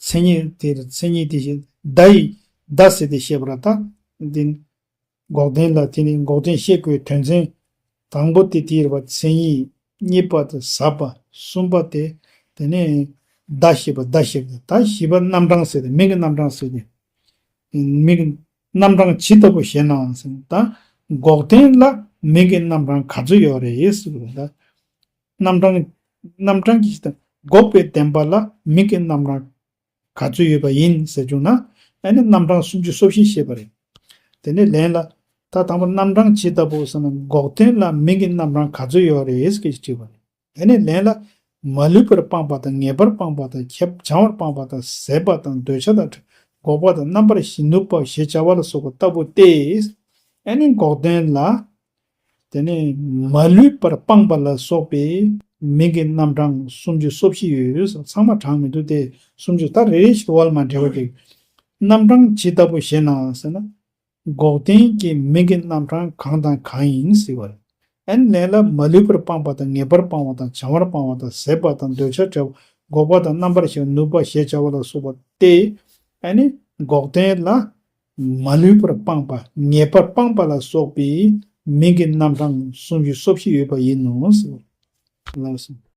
མཚན་ཉིད་དེ་མཚན་ཉིད་དེ་བཞིན་བརྡ་ཡི་བརྡ་ཟེར་ཏེ་བཤད་པ་ལ་ད་འདི་འགོག་བདེན་ལ་དེ་ནི་འགོག་བདེན་བཤད་དགོས་དོན་ཚན་དང་པོ་དེ་དེའི་བར་མཚན་ཉིད་གཉིས་པ་དང་ཟབ་པ་གསུམ་པ་དེ་དེ་ནས་བརྡ་བཤད་པ་བརྡ་བཤད་པ་ད་བཞི་པ་རྣམ་གྲངས་ཟེར་ཏེ་མིང་གི་རྣམ་གྲངས་ཟེར་ཏེ་མིང་གི་རྣམ་གྲངས་ཇི་ལྟ་བུ་ཞེ་ན་ཟེར་ད་འགོག་བདེན་ལ་མིང་གི་རྣམ་གྲངས་ག་ཚོད་ཡོད་རེད་ཟེར་བ་ད། རྣམ་གྲངས། རྣམ་གྲངས་ཀྱི་ད་འགོག་པའི་བདེན་པ་ལ་མིང་གི་རྣམ་གྲངས་ག་ཚོད་ཡོད་པ་ཡིན་ཟེར་བྱུང་ན་ཨ་ནི་རྣམ་གྲངས་སུམ་ཅུ་སོ་བཞི་བཤད་པ་རེད། དེ་ནས་ལན་ལ་ད་དང་པོ་རྣམ་གྲངས་ཇི་ལྟ་བུ་ཟེར་ན་འགོག་བདེན་ལ་མིང་གི་རྣམ་གྲངས་ག་ཚོད་ཡོད་རེད་ཟེར་གྱི་དྲིས་པ་རེད། དེ་ནས་ལན་ལ་མ་ལུས་པར་སྤངས་པ་དང་ངེས་པར་སྤངས་པ་དང་ཁྱབ་བྱང་བར་སྤངས་པ་དང་ཟད་པ་དང་འདོད་ཆགས་དང་འགོག་པ་དང་རྣམ་པར་ཞི་ནུབ་པ་ཞེས་བྱ་བ་ལ་སོགས་པ་ལྟ་བུ་སྟེ། ཨ་ནི་འགོག་བདེན་ལ། དེ་ནས་མ་ལུས་པར་སྤངས་པ་ལ་སོགས་པའི་མིང་གི་རྣམ་གྲངས་སུམ་ཅུ་སོ་བཞི་ཡོད། ཚང་མ་དྲངས་མི་འདུག་སྟེ་སུམ་ཅུ་ད་རེ་རེ་བཞིན་དུ་བར་མ་འབྲེལ་བ་གཅིག་རྣམ་གྲངས་ཇི་ལྟ་བུ་ཞེ་ན་ཟེར་ན། འགོག་བདེན་གྱི་མིང་གི་རྣམ་གྲངས་གང་དང་གང་ཡིན་ཟེར་བ་རེད། ཨ་ནི་ལན་ལ་མ་ལུས་པར་སྤངས་པ་དང་ངེས་པར་སྤངས་པ་དང་བྱང་བར་སྤངས་པ་དང་ཟད་པ་དང་འདོད་ཆགས་བྲལ་བ་འགོག་པ་དང་རྣམ་པར་ཞི་བ་ནུབ་པ་ཞེས་བྱ་བ་ལ་སོགས་པ་སྟེ། ཨ་ནི་འགོག་བདེན་ལ། མ་ལུས་པར་སྤངས་པ་ངེས་པར་སྤངས་པ་ལ་སོགས་པའི་མིང་གི་རྣམ་གྲངས་སུམ་ཅུ་སོ་བཞི་ཡོད་པ་ཡིན་ནོ་ཟེར། ལགས་སོ།